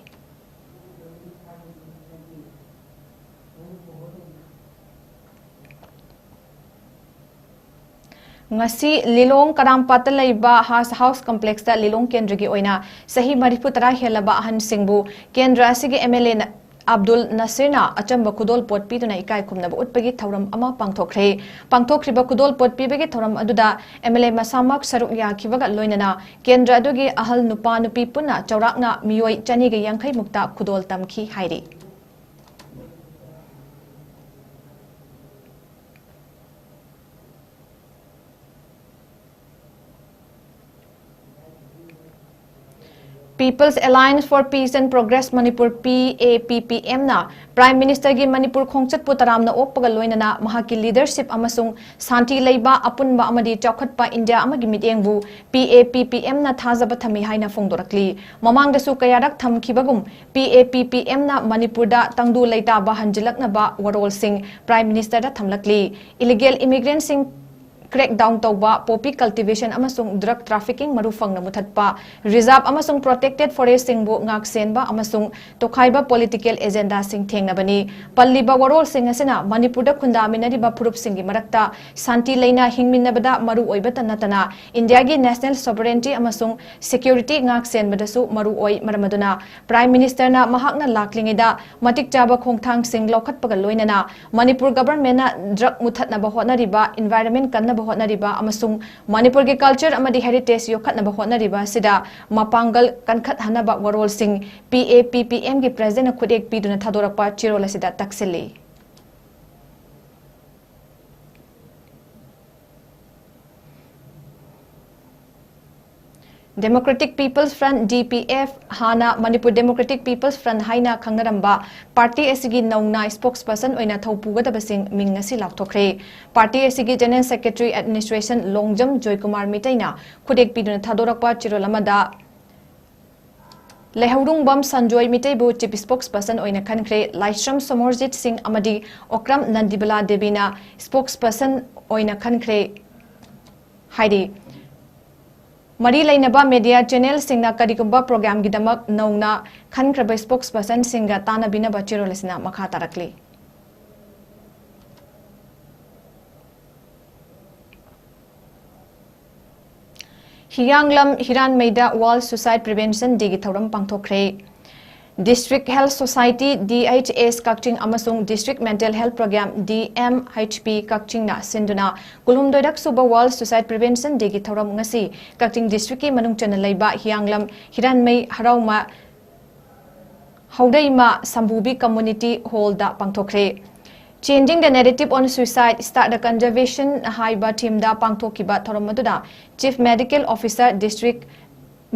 ꯉꯁꯤ ꯂꯤꯂꯣꯡ ꯀꯔꯥꯝꯄꯥꯠꯇ ꯂꯩꯕ ꯍꯥꯁ ꯍꯥꯎꯁ ꯀꯝꯄ꯭ꯂꯦꯛꯁꯇ ꯂꯤꯂꯣꯡ ꯀꯦꯟꯗ꯭ꯔꯒꯤ ꯑꯣꯏꯅ ꯆꯍꯤ ꯃꯔꯤꯐꯨ ꯇꯔꯥ ꯍꯦꯜꯂꯕ ꯑꯍꯟꯁꯤꯡꯕꯨ ꯀꯦꯟꯗ꯭ꯔ ꯑꯁꯤꯒꯤ ꯑꯦꯝ ꯑꯦꯜ ꯑꯦ ꯑꯕꯗꯨꯜ ꯅꯁꯤꯔꯅ ꯑꯆꯝꯕ ꯈꯨꯗꯣꯜ ꯄꯣꯠ ꯄꯤꯗꯨꯅ ꯏꯀꯥꯏ ꯈꯨꯝꯅꯕ ꯎꯠꯄꯒꯤ ꯊꯧꯔꯝ ꯑꯃ ꯄꯥꯡꯊꯣꯛꯈ꯭ꯔꯦ꯫ ꯄꯥꯡꯊꯣꯛꯈ꯭ꯔꯤꯕ ꯈꯨꯗꯣꯜ ꯄꯣꯠ ꯄꯤꯕꯒꯤ ꯊꯧꯔꯝ ꯑꯗꯨꯗ ꯑꯦꯝ ꯑꯦꯜ ꯑꯦ ꯃꯁꯥꯃꯛ ꯁꯔꯨꯛ ꯌꯥꯈꯤꯕꯒ ꯂꯣꯏꯅꯅ ꯀꯦꯟꯗ꯭ꯔ ꯑꯗꯨꯒꯤ ꯑꯍꯜ ꯅꯨꯄꯥ ꯅꯨꯄꯤ ꯄꯨꯟꯅ ꯆꯥꯎꯔꯥꯛꯅ ꯃꯤꯑꯣꯏ ꯆꯅꯤꯒ ꯌꯥꯡꯈꯩ ꯃꯨꯛꯇ ꯈꯨꯗꯣꯜ ꯇꯝꯈꯤ ꯍꯥꯏꯔꯤ꯫ People's Alliance for Peace and Progress Manipur, P A P P M ꯅ Prime Minister ꯒꯤ ꯃꯅꯤꯄꯨꯔ ꯈꯣꯡꯆꯠꯄꯨ ꯇꯔꯥꯝꯅ ꯑꯣꯛꯄꯒ ꯂꯣꯏꯅꯅ ꯃꯍꯥꯛꯀꯤ leadership ꯑꯃꯁꯨꯡ ꯁꯥꯟꯇꯤ ꯂꯩꯕ ꯑꯄꯨꯟꯕ ꯑꯃꯗꯤ ꯆꯥꯎꯈꯠꯄ ꯏꯟꯗꯤꯌꯥ ꯑꯃꯒꯤ ꯃꯤꯠꯌꯦꯡꯕꯨ P A P P M ꯅ ꯊꯥꯖꯕ ꯊꯝꯃꯤ ꯍꯥꯏꯅ ꯐꯣꯡꯗꯣꯔꯛꯂꯤ꯫ ꯃꯃꯥꯡꯗꯁꯨ ꯀꯌꯥꯔꯛ ꯊꯝꯈꯤꯕꯒꯨꯝ P A P P M ꯅ ꯃꯅꯤꯄꯨꯔꯗ ꯇꯪꯗꯨ ꯂꯩꯇꯥꯕ ꯍꯟꯖꯤꯜꯂꯛꯅꯕ ꯋꯥꯔꯣꯜꯁꯤꯡ Prime Minister ꯗ ꯊꯝꯂꯛꯂꯤ꯫ Illegal immigrant ꯁꯤꯡ crackdown ꯇꯧꯕ, poppy cultivation ꯑꯃꯁꯨꯡ drug trafficking ꯃꯔꯨ ꯐꯪꯅ ꯃꯨꯊꯠꯄ, reserve ꯑꯃꯁꯨꯡ protected forest ꯁꯤꯡꯕꯨ ꯉꯥꯛꯁꯦꯟꯕ ꯑꯃꯁꯨꯡ ꯇꯣꯈꯥꯏꯕ political agenda ꯁꯤꯡ ꯊꯦꯡꯅꯕꯅꯤ꯫ ꯄꯜꯂꯤꯕ ꯋꯥꯔꯣꯜꯁꯤꯡ ꯑꯁꯤꯅ ꯃꯅꯤꯄꯨꯔꯗ ꯈꯨꯟꯗꯥꯃꯤꯟꯅꯔꯤꯕ ꯐꯨꯔꯨꯞꯁꯤꯡꯒꯤ ꯃꯔꯛꯇ ꯁꯥꯟꯇꯤ ꯂꯩꯅ ꯍꯤꯡꯃꯤꯟꯅꯕꯗ ꯃꯔꯨ ꯑꯣꯏꯕꯇ ꯅꯠꯇꯅ ꯏꯟꯗꯤꯌꯥꯒꯤ national sovereignty ꯑꯃꯁꯨꯡ security ꯉꯥꯛꯁꯦꯟꯕꯗꯁꯨ ꯃꯔꯨ ꯑꯣꯏ꯫ ꯃꯔꯝ ꯑꯗꯨꯅ Prime Minister ꯅ ꯃꯍꯥꯛꯅ ꯂꯥꯛꯂꯤꯉꯩꯗ ꯃꯇꯤꯛ ꯆꯥꯕ ꯈꯣꯡꯊꯥꯡꯁꯤꯡ ꯂꯧꯈꯠꯄꯒ ꯂꯣꯏꯅꯅ ꯃꯅꯤꯄꯨꯔ government ꯅ drug ꯃꯨꯊꯠꯅꯕ ꯍꯣꯠꯅꯔꯤꯕ, environment ꯀꯟꯅꯕ ꯍꯣꯠꯅꯔꯤꯕ ꯑꯃꯁꯨꯡ ꯃꯅꯤꯄꯨꯔꯒꯤ culture ꯑꯃꯗꯤ heritage ꯌꯣꯛꯈꯠꯅꯕ ꯍꯣꯠꯅꯔꯤꯕ ꯑꯁꯤꯗ ꯃꯄꯥꯡꯒꯜ ꯀꯟꯈꯠꯍꯟꯅꯕ ꯋꯥꯔꯣꯜꯁꯤꯡ P A P P M ꯒꯤ President ꯅ ꯈꯨꯠꯌꯦꯛ ꯄꯤꯗꯨꯅ ꯊꯥꯗꯣꯔꯛꯄ ꯆꯦꯔꯣꯜ ꯑꯁꯤꯗ ꯇꯛꯁꯤꯜꯂꯤ꯫ Democratic People's Front, D P F, ꯍꯥꯟꯅ Manipur Democratic People's Front ꯍꯥꯏꯅ ꯈꯪꯅꯔꯝꯕ party ꯑꯁꯤꯒꯤ ꯅꯧꯅ spokesperson ꯑꯣꯏꯅ ꯊꯧ ꯄꯨꯒꯗꯕꯁꯤꯡ ꯃꯤꯡ ꯉꯁꯤ ꯂꯥꯎꯊꯣꯛꯈ꯭ꯔꯦ꯫ Party ꯑꯁꯤꯒꯤ General Secretary Administration Longjam Joykumar ꯃꯤꯇꯩꯅ ꯈꯨꯠꯌꯦꯛ ꯄꯤꯗꯨꯅ ꯊꯥꯗꯣꯔꯛꯄ ꯆꯦꯔꯣꯜ ꯑꯃꯗ ꯂꯩꯍꯧꯔꯨꯡꯕꯝ ꯁꯟꯖꯣꯏ ꯃꯤꯇꯩꯕꯨ Chief Spokesperson ꯑꯣꯏꯅ ꯈꯟꯈ꯭ꯔꯦ꯫ ꯂꯥꯏꯁ꯭ꯔꯝ ꯁꯣꯃꯣꯔꯖꯤꯠ ꯁꯤꯡ ꯑꯃꯗꯤ ꯑꯣꯀ꯭ꯔꯝ ꯅꯟꯗꯤꯕꯂꯥ ꯗꯦꯕꯤꯅ spokesperson ꯑꯣꯏꯅ ꯈꯟꯈ꯭ꯔꯦ ꯍꯥꯏꯔꯤ꯫ ꯃꯔꯤ ꯂꯩꯅꯕ media channel ꯁꯤꯡꯅ ꯀꯔꯤꯒꯨꯝꯕ program ꯒꯤꯗꯃꯛ ꯅꯧꯅ ꯈꯟꯈ꯭ꯔꯕ spokesperson ꯁꯤꯡꯒ ꯇꯥꯟꯅꯕꯤꯅꯕ ꯆꯦꯔꯣꯜ ꯑꯁꯤꯅ ꯃꯈꯥ ꯇꯥꯔꯛꯂꯤ꯫ ꯍꯤꯌꯥꯡꯂꯝ ꯍꯤꯔꯥꯟꯃꯩꯗ World Suicide Prevention Dayꯒꯤ ꯊꯧꯔꯝ ꯄꯥꯡꯊꯣꯛꯈ꯭ꯔꯦ꯫ District Health Society, D H S, ꯀꯛꯆꯤꯡ ꯑꯃꯁꯨꯡ District Mental Health Program, D M H P, ꯀꯛꯆꯤꯡꯅ ꯁꯤꯟꯗꯨꯅ ꯀꯨꯟꯍꯨꯝꯗꯣꯏꯔꯛ ꯁꯨꯕ World Suicide Prevention Dayꯒꯤ ꯊꯧꯔꯝ ꯉꯁꯤ ꯀꯛꯆꯤꯡ districtꯀꯤ ꯃꯅꯨꯡ ꯆꯟꯅ ꯂꯩꯕ ꯍꯤꯌꯥꯡꯂꯝ ꯍꯤꯔꯥꯟꯃꯩ ꯍꯔꯥꯎꯃ ꯍꯧꯗꯩꯃ ꯁꯝꯕꯨꯕꯤ Community Hallꯗ ꯄꯥꯡꯊꯣꯛꯈ꯭ꯔꯦ꯫ Changing the Narrative on Suicide, Start the Conversation ꯍꯥꯏꯕ themeꯗ ꯄꯥꯡꯊꯣꯛꯈꯤꯕ ꯊꯧꯔꯝ ꯑꯗꯨꯗ Chief Medical Officer, District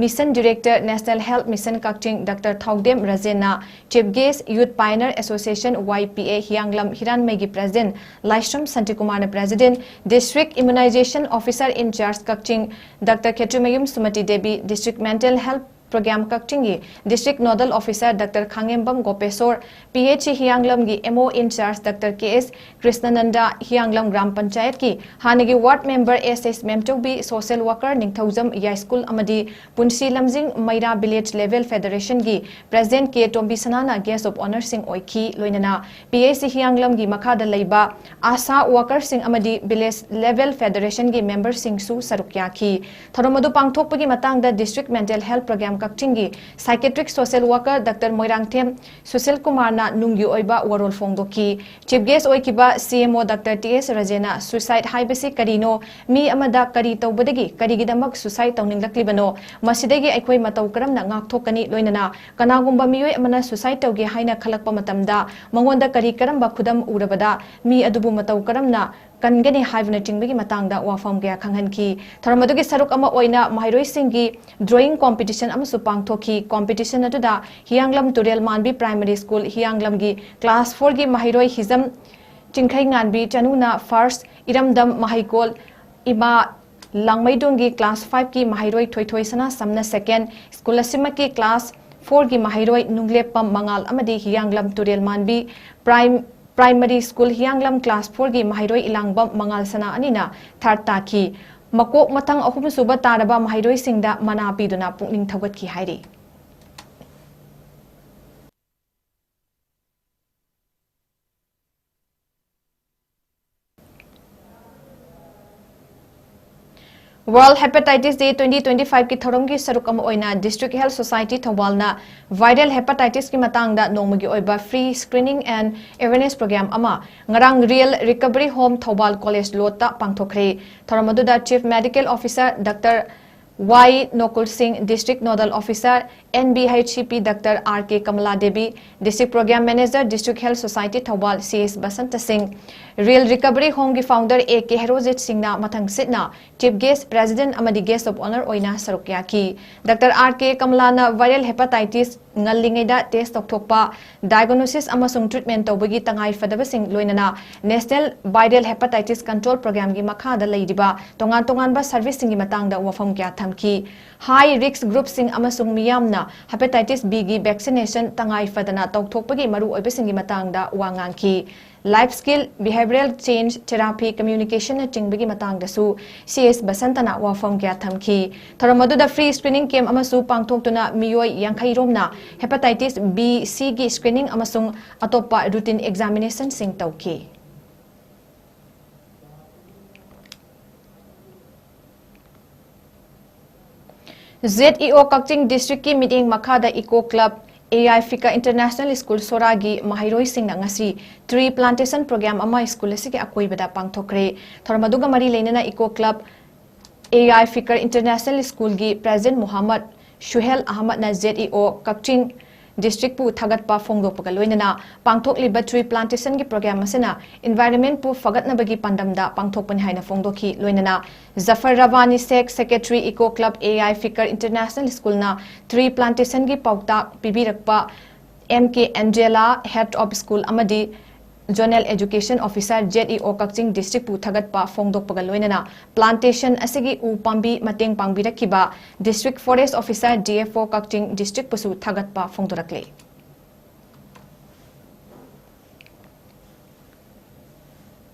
Mission Director, National Health Mission Kakching, Doctor Thoudam ꯔꯥꯖꯦꯟꯅ Chief Guest, Youth Pioneer Association, Y P A, Hiyanglam ꯍꯤꯔꯥꯟꯃꯩꯒꯤ President ꯂꯥꯏꯁ꯭ꯔꯝ ꯁꯥꯟꯇꯤꯀꯨꯃꯥꯔꯅ President, District Immunization Officer in Charge Kakching, Doctor Khetrimayum Sumati Devi, District Mental Health Program ꯀꯛꯆꯤꯡꯒꯤ District Nodal Officer Doctor Khangembam Gopeshor, P H C ꯍꯤꯌꯥꯡꯂꯝꯒꯤ M O in charge Doctor K S Krishnananda, Hiyanglam gram ꯄꯟꯆꯥꯌꯠꯀꯤ ꯍꯥꯟꯅꯒꯤ ward member S S ꯃꯦꯝꯆꯧꯕꯤ, social worker ꯅꯤꯡꯊꯧꯖꯝ ꯌꯥꯏꯁ꯭ꯀꯨꯜ ꯑꯃꯗꯤ ꯄꯨꯟꯁꯤ ꯂꯝꯖꯤꯡ ꯃꯩꯔꯥ village level federationꯒꯤ President K ꯇꯣꯝꯕꯤꯁꯅꯥꯅ guest of honourꯁꯤꯡ ꯑꯣꯏꯈꯤ꯫ ꯂꯣꯏꯅꯅ P H C ꯍꯤꯌꯥꯡꯂꯝꯒꯤ ꯃꯈꯥꯗ ꯂꯩꯕ ASHA workerꯁꯤꯡ ꯑꯃꯗꯤ village level federationꯒꯤ memberꯁꯤꯡꯁꯨ ꯁꯔꯨꯛ ꯌꯥꯈꯤ꯫ ꯊꯧꯔꯝ ꯑꯗꯨ ꯄꯥꯡꯊꯣꯛꯄꯒꯤ ꯃꯇꯥꯡꯗ District Mental Health Program ꯀꯛꯆꯤꯡꯒꯤ psychiatric social worker Doctor Moirangthem Sushil ꯀꯨꯃꯥꯔꯅ ꯅꯨꯡꯒꯤ ꯑꯣꯏꯕ ꯋꯥꯔꯣꯜ ꯐꯣꯡꯗꯣꯛꯈꯤ꯫ Chief guest ꯑꯣꯏꯈꯤꯕ C M O Doctor T S ꯔꯥꯖꯦꯟꯅ suicide ꯍꯥꯏꯕꯁꯤ ꯀꯔꯤꯅꯣ, ꯃꯤ ꯑꯃꯗ ꯀꯔꯤ ꯇꯧꯕꯗꯒꯤ ꯀꯔꯤꯒꯤꯗꯃꯛ suicide ꯇꯧꯅꯤꯡꯂꯛꯂꯤꯕꯅꯣ, ꯃꯁꯤꯗꯒꯤ ꯑꯩꯈꯣꯏ ꯃꯇꯧ ꯀꯔꯝꯅ ꯉꯥꯛꯊꯣꯛꯀꯅꯤ, ꯂꯣꯏꯅꯅ ꯀꯅꯥꯒꯨꯝꯕ ꯃꯤꯑꯣꯏ ꯑꯃꯅ suicide ꯇꯧꯒꯦ ꯍꯥꯏꯅ ꯈꯜꯂꯛꯄ ꯃꯇꯝꯗ ꯃꯉꯣꯟꯗ ꯀꯔꯤ ꯀꯔꯝꯕ ꯈꯨꯗꯝ ꯎꯔꯕꯗ ꯃꯤ ꯑꯗꯨꯕꯨ ꯃꯇꯧ ꯀꯔꯝꯅ ꯀꯟꯒꯅꯤ ꯍꯥꯏꯕꯅꯆꯤꯡꯕꯒꯤ ꯃꯇꯥꯡꯗ ꯋꯥꯐꯝ ꯀꯌꯥ ꯈꯪꯍꯟꯈꯤ꯫ ꯊꯧꯔꯝ ꯑꯗꯨꯒꯤ ꯁꯔꯨꯛ ꯑꯃ ꯑꯣꯏꯅ ꯃꯍꯩꯔꯣꯏꯁꯤꯡꯒꯤ drawing competition ꯑꯃꯁꯨ ꯄꯥꯡꯊꯣꯛꯈꯤ꯫ Competition ꯑꯗꯨꯗ ꯍꯤꯌꯥꯡꯂꯝ ꯇꯨꯔꯦꯜ ꯃꯥꯟꯕꯤ Primary School ꯍꯤꯌꯥꯡꯂꯝꯒꯤ class fourꯒꯤ ꯃꯍꯩꯔꯣꯏ ꯍꯤꯖꯝ ꯆꯤꯡꯈꯩꯉꯥꯟꯕꯤ ꯆꯅꯨꯅ first, ꯏꯔꯝꯗꯝ ꯃꯍꯩꯀꯣꯜ ꯏꯃꯥ ꯂꯥꯡꯃꯩꯗꯣꯡꯒꯤ class fiveꯀꯤ ꯃꯍꯩꯔꯣꯏ ꯊꯣꯏꯊꯣꯏ ꯁꯅꯥꯁꯝꯅ second, school ꯑꯁꯤꯃꯛꯀꯤ class fourꯒꯤ ꯃꯍꯩꯔꯣꯏ ꯅꯨꯡꯂꯦꯞꯄꯝ ꯃꯉꯥꯜ ꯑꯃꯗꯤ ꯍꯤꯌꯥꯡꯂꯝ ꯇꯨꯔꯦꯜ ꯃꯥꯟꯕꯤ Prime Primary School ꯍꯤꯌꯥꯡꯂꯝ class fourꯒꯤ ꯃꯍꯩꯔꯣꯏ ꯏꯂꯥꯡꯕꯝ ꯃꯉꯥꯜ ꯁꯅꯥ ꯑꯅꯤꯅ third ꯇꯥꯈꯤ꯫ ꯃꯀꯣꯛ ꯃꯊꯪ ꯑꯍꯨꯝꯁꯨꯕ ꯇꯥꯔꯕ ꯃꯍꯩꯔꯣꯏꯁꯤꯡꯗ ꯃꯅꯥ ꯄꯤꯗꯨꯅ ꯄꯨꯛꯅꯤꯡ ꯊꯧꯒꯠꯈꯤ ꯍꯥꯏꯔꯤ꯫ World Hepatitis Day twenty twenty-five ꯀꯤ ꯊꯧꯔꯝꯒꯤ ꯁꯔꯨꯛ ꯑꯃ ꯑꯣꯏꯅ District Health Society ꯊꯧꯕꯥꯜꯅ viral hepatitis ꯀꯤ ꯃꯇꯥꯡꯗ ꯅꯣꯡꯃꯒꯤ ꯑꯣꯏꯕ free screening and awareness program ꯑꯃ ꯉꯔꯥꯡ Real Recovery Home Thoubal College ꯂꯣꯠꯇ ꯄꯥꯡꯊꯣꯛꯈ꯭ꯔꯦ꯫ ꯊꯧꯔꯝ ꯑꯗꯨꯗ Chief Medical Officer Doctor ꯋꯥꯏ ꯅꯣꯀꯨꯜ ꯁꯤꯡ, District Nodal Officer, N B H C P Doctor R K Kamala Devi, District Program Manager, District Health Society Thoubal C S Basanta ꯁꯤꯡ, Real Recovery Home ꯒꯤ founder A K Herojit ꯁꯤꯡꯅ ꯃꯊꯪ ꯁꯤꯠꯅ Chief Guest, President ꯑꯃꯗꯤ Guest of Honour ꯑꯣꯏꯅ ꯁꯔꯨꯛ ꯌꯥꯈꯤ꯫ Doctor R K ꯀꯃꯂꯥꯅ viral hepatitis ꯉꯜꯂꯤꯉꯩꯗ test ꯇꯧꯊꯣꯛꯄ, diagnosis ꯑꯃꯁꯨꯡ treatment ꯇꯧꯕꯒꯤ ꯇꯉꯥꯏ ꯐꯗꯕꯁꯤꯡ, ꯂꯣꯏꯅꯅ National Viral Hepatitis Control Program ꯒꯤ ꯃꯈꯥꯗ ꯂꯩꯔꯤꯕ ꯇꯣꯉꯥꯟ ꯇꯣꯉꯥꯟꯕ service ꯁꯤꯡꯒꯤ ꯃꯇꯥꯡꯗ ꯋꯥꯐꯝ ꯀꯌꯥ ꯊꯝꯈꯤ꯫ High risk group ꯁꯤꯡ ꯑꯃꯁꯨꯡ ꯃꯤꯌꯥꯝꯅ hepatitis B ꯒꯤ vaccination ꯇꯉꯥꯏ ꯐꯗꯅ ꯇꯧꯊꯣꯛꯄꯒꯤ ꯃꯔꯨꯑꯣꯏꯕꯁꯤꯡꯒꯤ ꯃꯇꯥꯡꯗ ꯋꯥ ꯉꯥꯡꯈꯤ꯫ Life skill, behavioral change, therapy, communication ꯅꯆꯤꯡꯕꯒꯤ ꯃꯇꯥꯡꯗꯁꯨ C S ꯕꯁꯟꯇꯅ ꯋꯥꯐꯝ ꯀꯌꯥ ꯊꯝꯈꯤ꯫ ꯊꯧꯔꯝ ꯑꯗꯨꯗ free screening camp ꯑꯃꯁꯨ ꯄꯥꯡꯊꯣꯛꯇꯨꯅ ꯃꯤꯑꯣꯏ ꯌꯥꯡꯈꯩ ꯔꯣꯝꯅ hepatitis B, C ꯒꯤ screening ꯑꯃꯁꯨꯡ ꯑꯇꯣꯞꯄ routine examination ꯁꯤꯡ ꯇꯧꯈꯤ꯫ Z E O ꯀꯛꯆꯤꯡ District ꯀꯤ ꯃꯤꯠꯌꯦꯡ ꯃꯈꯥꯗ Eco Club A I Fikar International School ꯁꯣꯔꯥꯒꯤ ꯃꯍꯩꯔꯣꯏꯁꯤꯡꯅ ꯉꯁꯤ tree plantation program ꯑꯃ school ꯑꯁꯤꯒꯤ ꯑꯀꯣꯏꯕꯗ ꯄꯥꯡꯊꯣꯛꯈ꯭ꯔꯦ꯫ ꯊꯧꯔꯝ ꯑꯗꯨꯒ ꯃꯔꯤ ꯂꯩꯅꯅ Eco Club A I Fikar International School ꯒꯤ President ꯃꯨꯍꯝꯃꯗ ꯁꯨꯍꯦꯜ ꯑꯍꯃꯗꯅ Z E O ꯀꯛꯆꯤꯡ District ꯄꯨ ꯊꯥꯒꯠꯄ ꯐꯣꯡꯗꯣꯛꯄꯒ ꯂꯣꯏꯅꯅ ꯄꯥꯡꯊꯣꯛꯂꯤꯕ tree plantation ꯒꯤ program ꯑꯁꯤꯅ environment ꯄꯨ ꯐꯒꯠꯅꯕꯒꯤ ꯄꯥꯟꯗꯝꯗ ꯄꯥꯡꯊꯣꯛꯄꯅꯤ ꯍꯥꯏꯅ ꯐꯣꯡꯗꯣꯛꯈꯤ꯫ ꯂꯣꯏꯅꯅ ꯖꯐꯔ ꯔꯕꯥꯅꯤ ꯁꯦꯈ, Secretary, Eco Club A I Fikar International School ꯅ tree plantation ꯒꯤ ꯄꯥꯎꯇꯥꯛ ꯄꯤꯕꯤꯔꯛꯄ M K Angela, Head of School ꯑꯃꯗꯤ Zonal Education Officer Z E O ꯀꯛꯆꯤꯡ District ꯄꯨ ꯊꯥꯒꯠꯄ ꯐꯣꯡꯗꯣꯛꯄꯒ ꯂꯣꯏꯅꯅ plantation ꯑꯁꯤꯒꯤ ꯎ ꯄꯥꯝꯕꯤ ꯃꯇꯦꯡ ꯄꯥꯡꯕꯤꯔꯛꯈꯤꯕ District Forest Officer, D F O ꯀꯛꯆꯤꯡ District ꯄꯨꯁꯨ ꯊꯥꯒꯠꯄ ꯐꯣꯡꯗꯣꯔꯛꯂꯤ꯫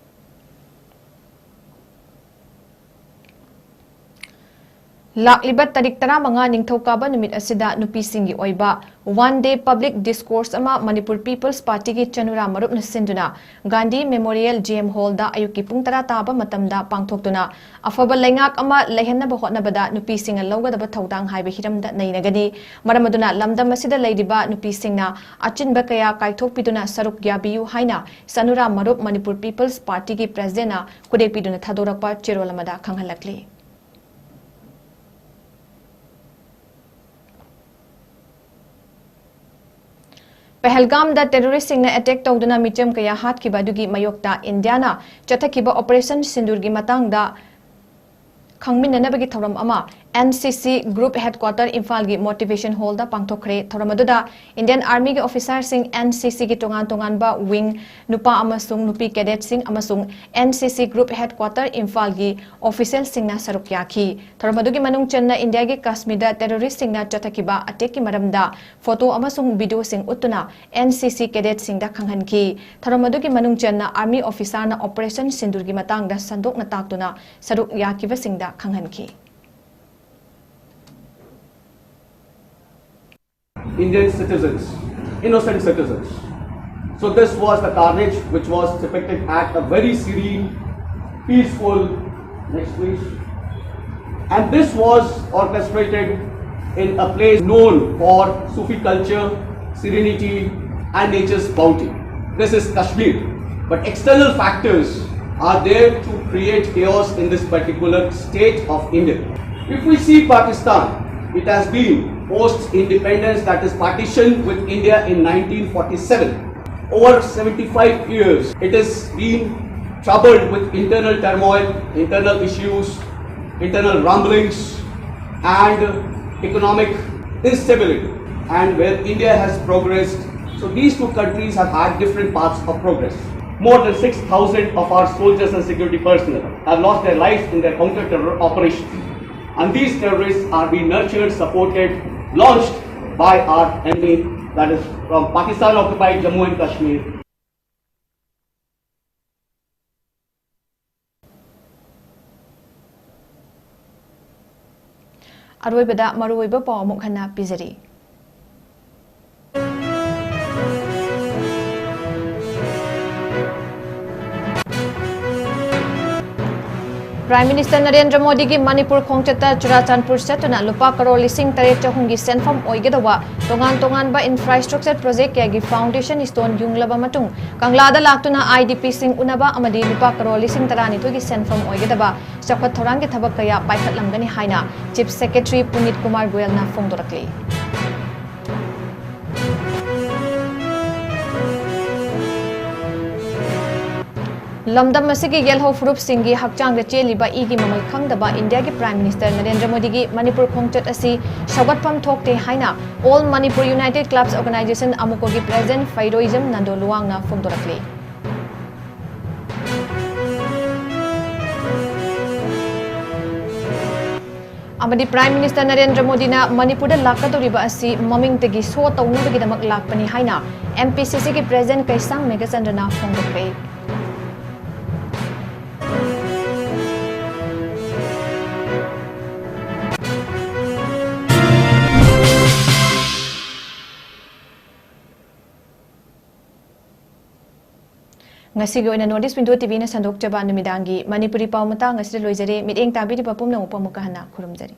ꯂꯥꯛꯂꯤꯕ ꯇꯥꯔꯤꯛ ꯇꯔꯥꯃꯉꯥ ꯅꯤꯡꯊꯧꯀꯥꯕ ꯅꯨꯃꯤꯠ ꯑꯁꯤꯗ ꯅꯨꯄꯤꯁꯤꯡꯒꯤ ꯑꯣꯏꯕ One Day Public Discourse ꯑꯃ ꯃꯅꯤꯄꯨꯔ People's Partyꯒꯤ ꯆꯅꯨꯔꯥ ꯃꯔꯨꯞꯅ ꯁꯤꯟꯗꯨꯅ ꯒꯥꯟꯙꯤ Memorial G M Hallꯗ ꯑꯌꯨꯛꯀꯤ ꯄꯨꯡ ꯇꯔꯥ ꯇꯥꯕ ꯃꯇꯝꯗ ꯄꯥꯡꯊꯣꯛꯇꯨꯅ ꯑꯐꯕ ꯂꯩꯉꯥꯛ ꯑꯃ ꯂꯩꯍꯟꯅꯕ ꯍꯣꯠꯅꯕꯗ ꯅꯨꯄꯤꯁꯤꯡꯅ ꯂꯧꯒꯗꯕ ꯊꯧꯗꯥꯡ ꯍꯥꯏꯕ ꯍꯤꯔꯝꯗ ꯅꯩꯅꯒꯅꯤ꯫ ꯃꯔꯝ ꯑꯗꯨꯅ ꯂꯝꯗꯝ ꯑꯁꯤꯗ ꯂꯩꯔꯤꯕ ꯅꯨꯄꯤꯁꯤꯡꯅ ꯑꯆꯤꯟꯕ ꯀꯌꯥ ꯀꯥꯏꯊꯣꯛꯄꯤꯗꯨꯅ ꯁꯔꯨꯛ ꯌꯥꯕꯤꯌꯨ ꯍꯥꯏꯅ ꯆꯅꯨꯔꯥ ꯃꯔꯨꯞ ꯃꯅꯤꯄꯨꯔ People's Partyꯒꯤ Presidentꯅ ꯈꯨꯗꯦꯛꯄꯤꯗꯨꯅ ꯊꯥꯗꯣꯔꯛꯄ ꯆꯦꯔꯣꯜ ꯑꯃꯗ ꯈꯪꯍꯜꯂꯛꯂꯤ꯫ ꯄꯍꯜꯒꯥꯝꯗ terroristꯁꯤꯡꯅ attack ꯇꯧꯗꯨꯅ ꯃꯤꯆꯝ ꯀꯌꯥ ꯍꯥꯠꯈꯤꯕ ꯑꯗꯨꯒꯤ ꯃꯥꯌꯣꯛꯇ ꯏꯟꯗꯤꯌꯥꯅ ꯆꯠꯊꯈꯤꯕ Operation ꯁꯤꯟꯗꯨꯔꯒꯤ ꯃꯇꯥꯡꯗ ꯈꯪꯃꯤꯟꯅꯅꯕꯒꯤ ꯊꯧꯔꯝ ꯑꯃ N C C Group Headquarter ꯏꯝꯐꯥꯜꯒꯤ Motivation Hallꯗ ꯄꯥꯡꯊꯣꯛꯈ꯭ꯔꯦ꯫ ꯊꯧꯔꯝ ꯑꯗꯨꯗ Indian Armyꯒꯤ officerꯁꯤꯡ, N C Cꯒꯤ ꯇꯣꯉꯥꯟ ꯇꯣꯉꯥꯟꯕ wing, ꯅꯨꯄꯥ ꯑꯃꯁꯨꯡ ꯅꯨꯄꯤ cadetꯁꯤꯡ ꯑꯃꯁꯨꯡ N C C Group Headquarter ꯏꯝꯐꯥꯜꯒꯤ officialꯁꯤꯡꯅ ꯁꯔꯨꯛ ꯌꯥꯈꯤ꯫ ꯊꯧꯔꯝ ꯑꯗꯨꯒꯤ ꯃꯅꯨꯡ ꯆꯟꯅ ꯏꯟꯗꯤꯌꯥꯒꯤ ꯀꯥꯁꯃꯤꯔꯗ terroristꯁꯤꯡꯅ ꯆꯠꯊꯈꯤꯕ attackꯀꯤ ꯃꯔꯝꯗ photo ꯑꯃꯁꯨꯡ videoꯁꯤꯡ ꯎꯠꯇꯨꯅ N C C cadetꯁꯤꯡꯗ ꯈꯪꯍꯟꯈꯤ꯫ ꯊꯧꯔꯝ ꯑꯗꯨꯒꯤ ꯃꯅꯨꯡ ꯆꯟꯅ army officerꯅ Operation ꯁꯤꯟꯗꯨꯔꯒꯤ ꯃꯇꯥꯡꯗ ꯁꯟꯗꯣꯛꯅ ꯇꯥꯛꯇꯨꯅ ꯁꯔꯨꯛ ꯌꯥꯈꯤꯕꯁꯤꯡꯗ ꯈꯪꯍꯟꯈꯤ꯫ Indian citizens, innocent citizens. So this was the carnage which was depicted at a very serene, peaceful, next please. And this was orchestrated in a place known for Sufi culture, serenity, and nature's bounty. This is Kashmir. But external factors are there to create chaos in this particular state of India. If we see Pakistan, it has been post independence, that is partition with India in nineteen forty-seven. Over seventy-five years, it has been troubled with internal turmoil, internal issues, internal rumblings, and economic instability, and where India has progressed. So these two countries have had different paths of progress. More than six thousand of our soldiers and security personnel have lost their lives in their counter-terror operations. And these terrorists are being nurtured, supported, launched by our enemy, that is from Pakistan-occupied Jammu and Kashmir. ꯑꯔꯣꯏꯕꯗ ꯃꯔꯨꯑꯣꯏꯕ ꯄꯥꯎ ꯑꯃꯨꯛ ꯍꯟꯅ ꯄꯤꯖꯔꯤ꯫ Prime Minister Narendra ꯃꯣꯗꯤꯒꯤ ꯃꯅꯤꯄꯨꯔ ꯈꯣꯡꯆꯠꯇ ꯆꯨꯔꯥꯆꯥꯟꯄꯨꯔ ꯆꯠꯇꯨꯅ ꯂꯨꯄꯥ ꯀꯔꯣꯔ ꯂꯤꯁꯤꯡ ꯇꯔꯦꯠ ꯆꯍꯨꯝꯒꯤ ꯁꯦꯟꯐꯝ ꯑꯣꯏꯒꯗꯧꯕ ꯇꯣꯉꯥꯟ ꯇꯣꯉꯥꯟꯕ infrastructure project ꯀꯌꯥꯒꯤ foundation stone ꯌꯨꯡꯂꯕ ꯃꯇꯨꯡ, ꯀꯪꯂꯥꯗ ꯂꯥꯛꯇꯨꯅ IDPꯁꯤꯡ ꯎꯅꯕ ꯑꯃꯗꯤ ꯂꯨꯄꯥ ꯀꯔꯣꯔ ꯂꯤꯁꯤꯡ ꯇꯔꯥꯅꯤꯊꯣꯏꯒꯤ ꯁꯦꯟꯐꯝ ꯑꯣꯏꯒꯗꯕ ꯆꯥꯎꯈꯠ ꯊꯧꯔꯥꯡꯒꯤ ꯊꯕꯛ ꯀꯌꯥ ꯄꯥꯏꯈꯠꯂꯝꯒꯅꯤ ꯍꯥꯏꯅ Chief Secretary ꯄꯨꯅꯤꯠ ꯀꯨꯃꯥꯔ ꯒꯣꯌꯜꯅ ꯐꯣꯡꯗꯣꯔꯛꯂꯤ꯫ ꯂꯝꯗꯝ ꯑꯁꯤꯒꯤ ꯌꯦꯜꯍꯧ ꯐꯨꯔꯨꯞꯁꯤꯡꯒꯤ ꯍꯛꯆꯥꯡꯗ ꯆꯦꯜꯂꯤꯕ ꯏꯒꯤ ꯃꯃꯜ ꯈꯪꯗꯕ ꯏꯟꯗꯤꯌꯥꯒꯤ Prime Minister ꯅꯔꯦꯟꯗ꯭ꯔ ꯃꯣꯗꯤꯒꯤ ꯃꯅꯤꯄꯨꯔ ꯈꯣꯡꯆꯠ ꯑꯁꯤ ꯁꯧꯒꯠꯐꯝ ꯊꯣꯛꯇꯦ ꯍꯥꯏꯅ All Manipur United Clubs Organisation, AMUCOꯒꯤ President ꯐꯩꯔꯣꯏꯖꯝ Nando ꯂꯨꯋꯥꯡꯅ ꯐꯣꯡꯗꯣꯔꯛꯂꯤ꯫ ꯑꯃꯗꯤ Prime Minister ꯅꯔꯦꯟꯗ꯭ꯔ ꯃꯣꯗꯤꯅ ꯃꯅꯤꯄꯨꯔꯗ ꯂꯥꯛꯀꯗꯧꯔꯤꯕ ꯑꯁꯤ ꯃꯃꯤꯡꯇꯒꯤ show ꯇꯧꯅꯕꯒꯤꯗꯃꯛ ꯂꯥꯛꯄꯅꯤ ꯍꯥꯏꯅ MPCCꯒꯤ President ꯀꯩꯁꯥꯝ ꯃꯦꯘꯆꯟꯗ꯭ꯔꯅ ꯐꯣꯡꯗꯣꯛꯈ꯭ꯔꯦ꯫ ꯉꯁꯤꯒꯤ ꯑꯣꯏꯅ North East Window TVꯅ ꯁꯟꯗꯣꯛꯆꯕ ꯅꯨꯃꯤꯗꯥꯡꯒꯤ ꯃꯅꯤꯄꯨꯔꯤ ꯄꯥꯎ ꯃꯇꯥꯡ ꯑꯁꯤꯗ ꯂꯣꯏꯖꯔꯦ꯫ ꯃꯤꯠꯌꯦꯡ ꯇꯥꯕꯤꯔꯤꯕ ꯄꯨꯝꯅꯃꯛꯄꯨ ꯑꯃꯨꯛꯀ ꯍꯟꯅ ꯈꯨꯔꯨꯝꯖꯔꯤ꯫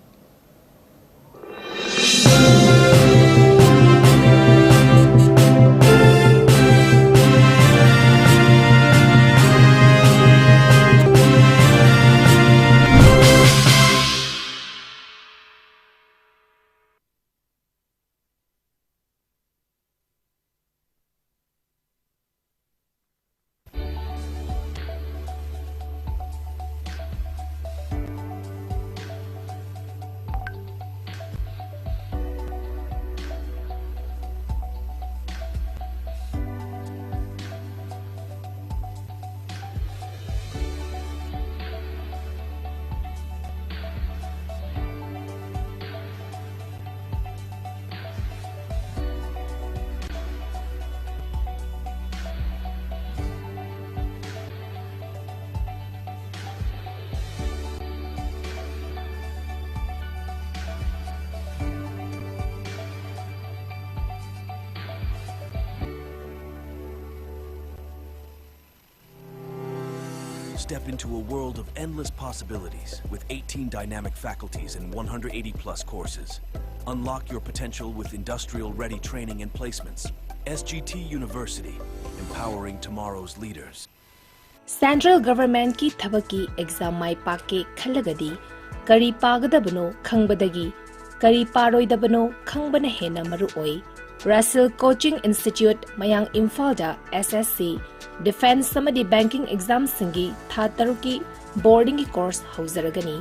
Step into a world of endless possibilities with eighteen dynamic faculties and one hundred eighty plus courses. Unlock your potential with industrial ready training and placements. S G T University, empowering tomorrow's leaders. Central Government ꯀꯤ ꯊꯕꯛꯀꯤ exam ꯃꯥꯏ ꯄꯥꯛꯀꯦ ꯈꯜꯂꯒꯗꯤ ꯀꯔꯤ ꯄꯥꯒꯗꯕꯅꯣ ꯈꯪꯕꯗꯒꯤ ꯀꯔꯤ ꯄꯥꯔꯣꯏꯗꯕꯅꯣ ꯈꯪꯕꯅ ꯍꯦꯟꯅ ꯃꯔꯨ ꯑꯣꯏ꯫ Russell Coaching Institute, ꯃꯌꯥꯡ ꯏꯝꯐꯥꯜꯗ S S C, defence ꯑꯃꯗꯤ banking exam ꯁꯤꯡꯒꯤ ꯊꯥ ꯇꯔꯨꯛꯀꯤ boarding ꯒꯤ course ꯍꯧꯖꯔꯒꯅꯤ꯫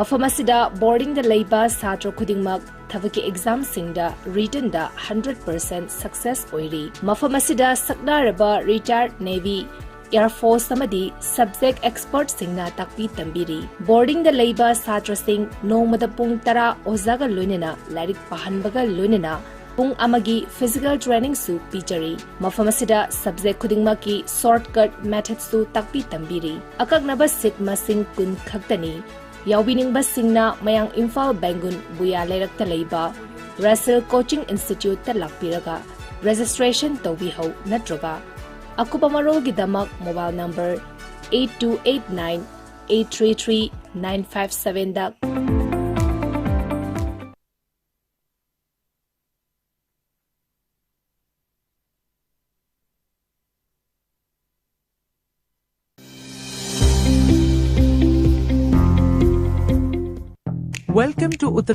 ꯃꯐꯝ ꯑꯁꯤꯗ boarding ꯗ ꯂꯩꯕ ꯁꯥꯇ꯭ꯔ ꯈꯨꯗꯤꯡꯃꯛ ꯊꯕꯛꯀꯤ exam ꯁꯤꯡꯗ written ꯗ hundred percent success ꯑꯣꯏꯔꯤ꯫ ꯃꯐꯝ ꯑꯁꯤꯗ ꯁꯛꯅꯥꯔꯕ retired Navy, Air Force ꯑꯃꯗꯤ subject expert ꯁꯤꯡꯅ ꯇꯥꯛꯄꯤ ꯇꯝꯕꯤꯔꯤ꯫ Boarding ꯗ ꯂꯩꯕ ꯁꯥꯇ꯭ꯔꯁꯤꯡ ꯅꯣꯡꯃꯗ ꯄꯨꯡ ꯇꯔꯥ ꯑꯣꯖꯥꯒ ꯂꯣꯏꯅꯅ ꯂꯥꯏꯔꯤꯛ ꯄꯥꯍꯟꯕꯒ ꯂꯣꯏꯅꯅ ꯄꯨꯡ ꯑꯃꯒꯤ physical training ꯁꯨ ꯄꯤꯖꯔꯤ꯫ ꯃꯐꯝ ꯑꯁꯤꯗ subject ꯈꯨꯗꯤꯡꯃꯛꯀꯤ shortcut method ꯁꯨ ꯇꯥꯛꯄꯤ ꯇꯝꯕꯤꯔꯤ꯫ ꯑꯀꯛꯅꯕ seat ꯃꯁꯤꯡ ꯀꯨꯟ ꯈꯛꯇꯅꯤ꯫ ꯌꯥꯎꯕꯤꯅꯤꯡꯕꯁꯤꯡꯅ ꯃꯌꯥꯡ ꯏꯝꯐꯥꯜ ꯕꯦꯡꯒꯨꯟ ꯕꯨꯌꯥ ꯂꯩꯔꯛꯇ ꯂꯩꯕ Russell Coaching Institute ꯇ ꯂꯥꯛꯄꯤꯔꯒ registration ꯇꯧꯕꯤꯍꯧ ꯅꯠꯇ꯭ꯔꯒ ꯑꯀꯨꯞꯄ ꯃꯔꯣꯜꯒꯤꯗꯃꯛ mobile number eight two eight nine eight three three nine five seven the Welcome to Uttar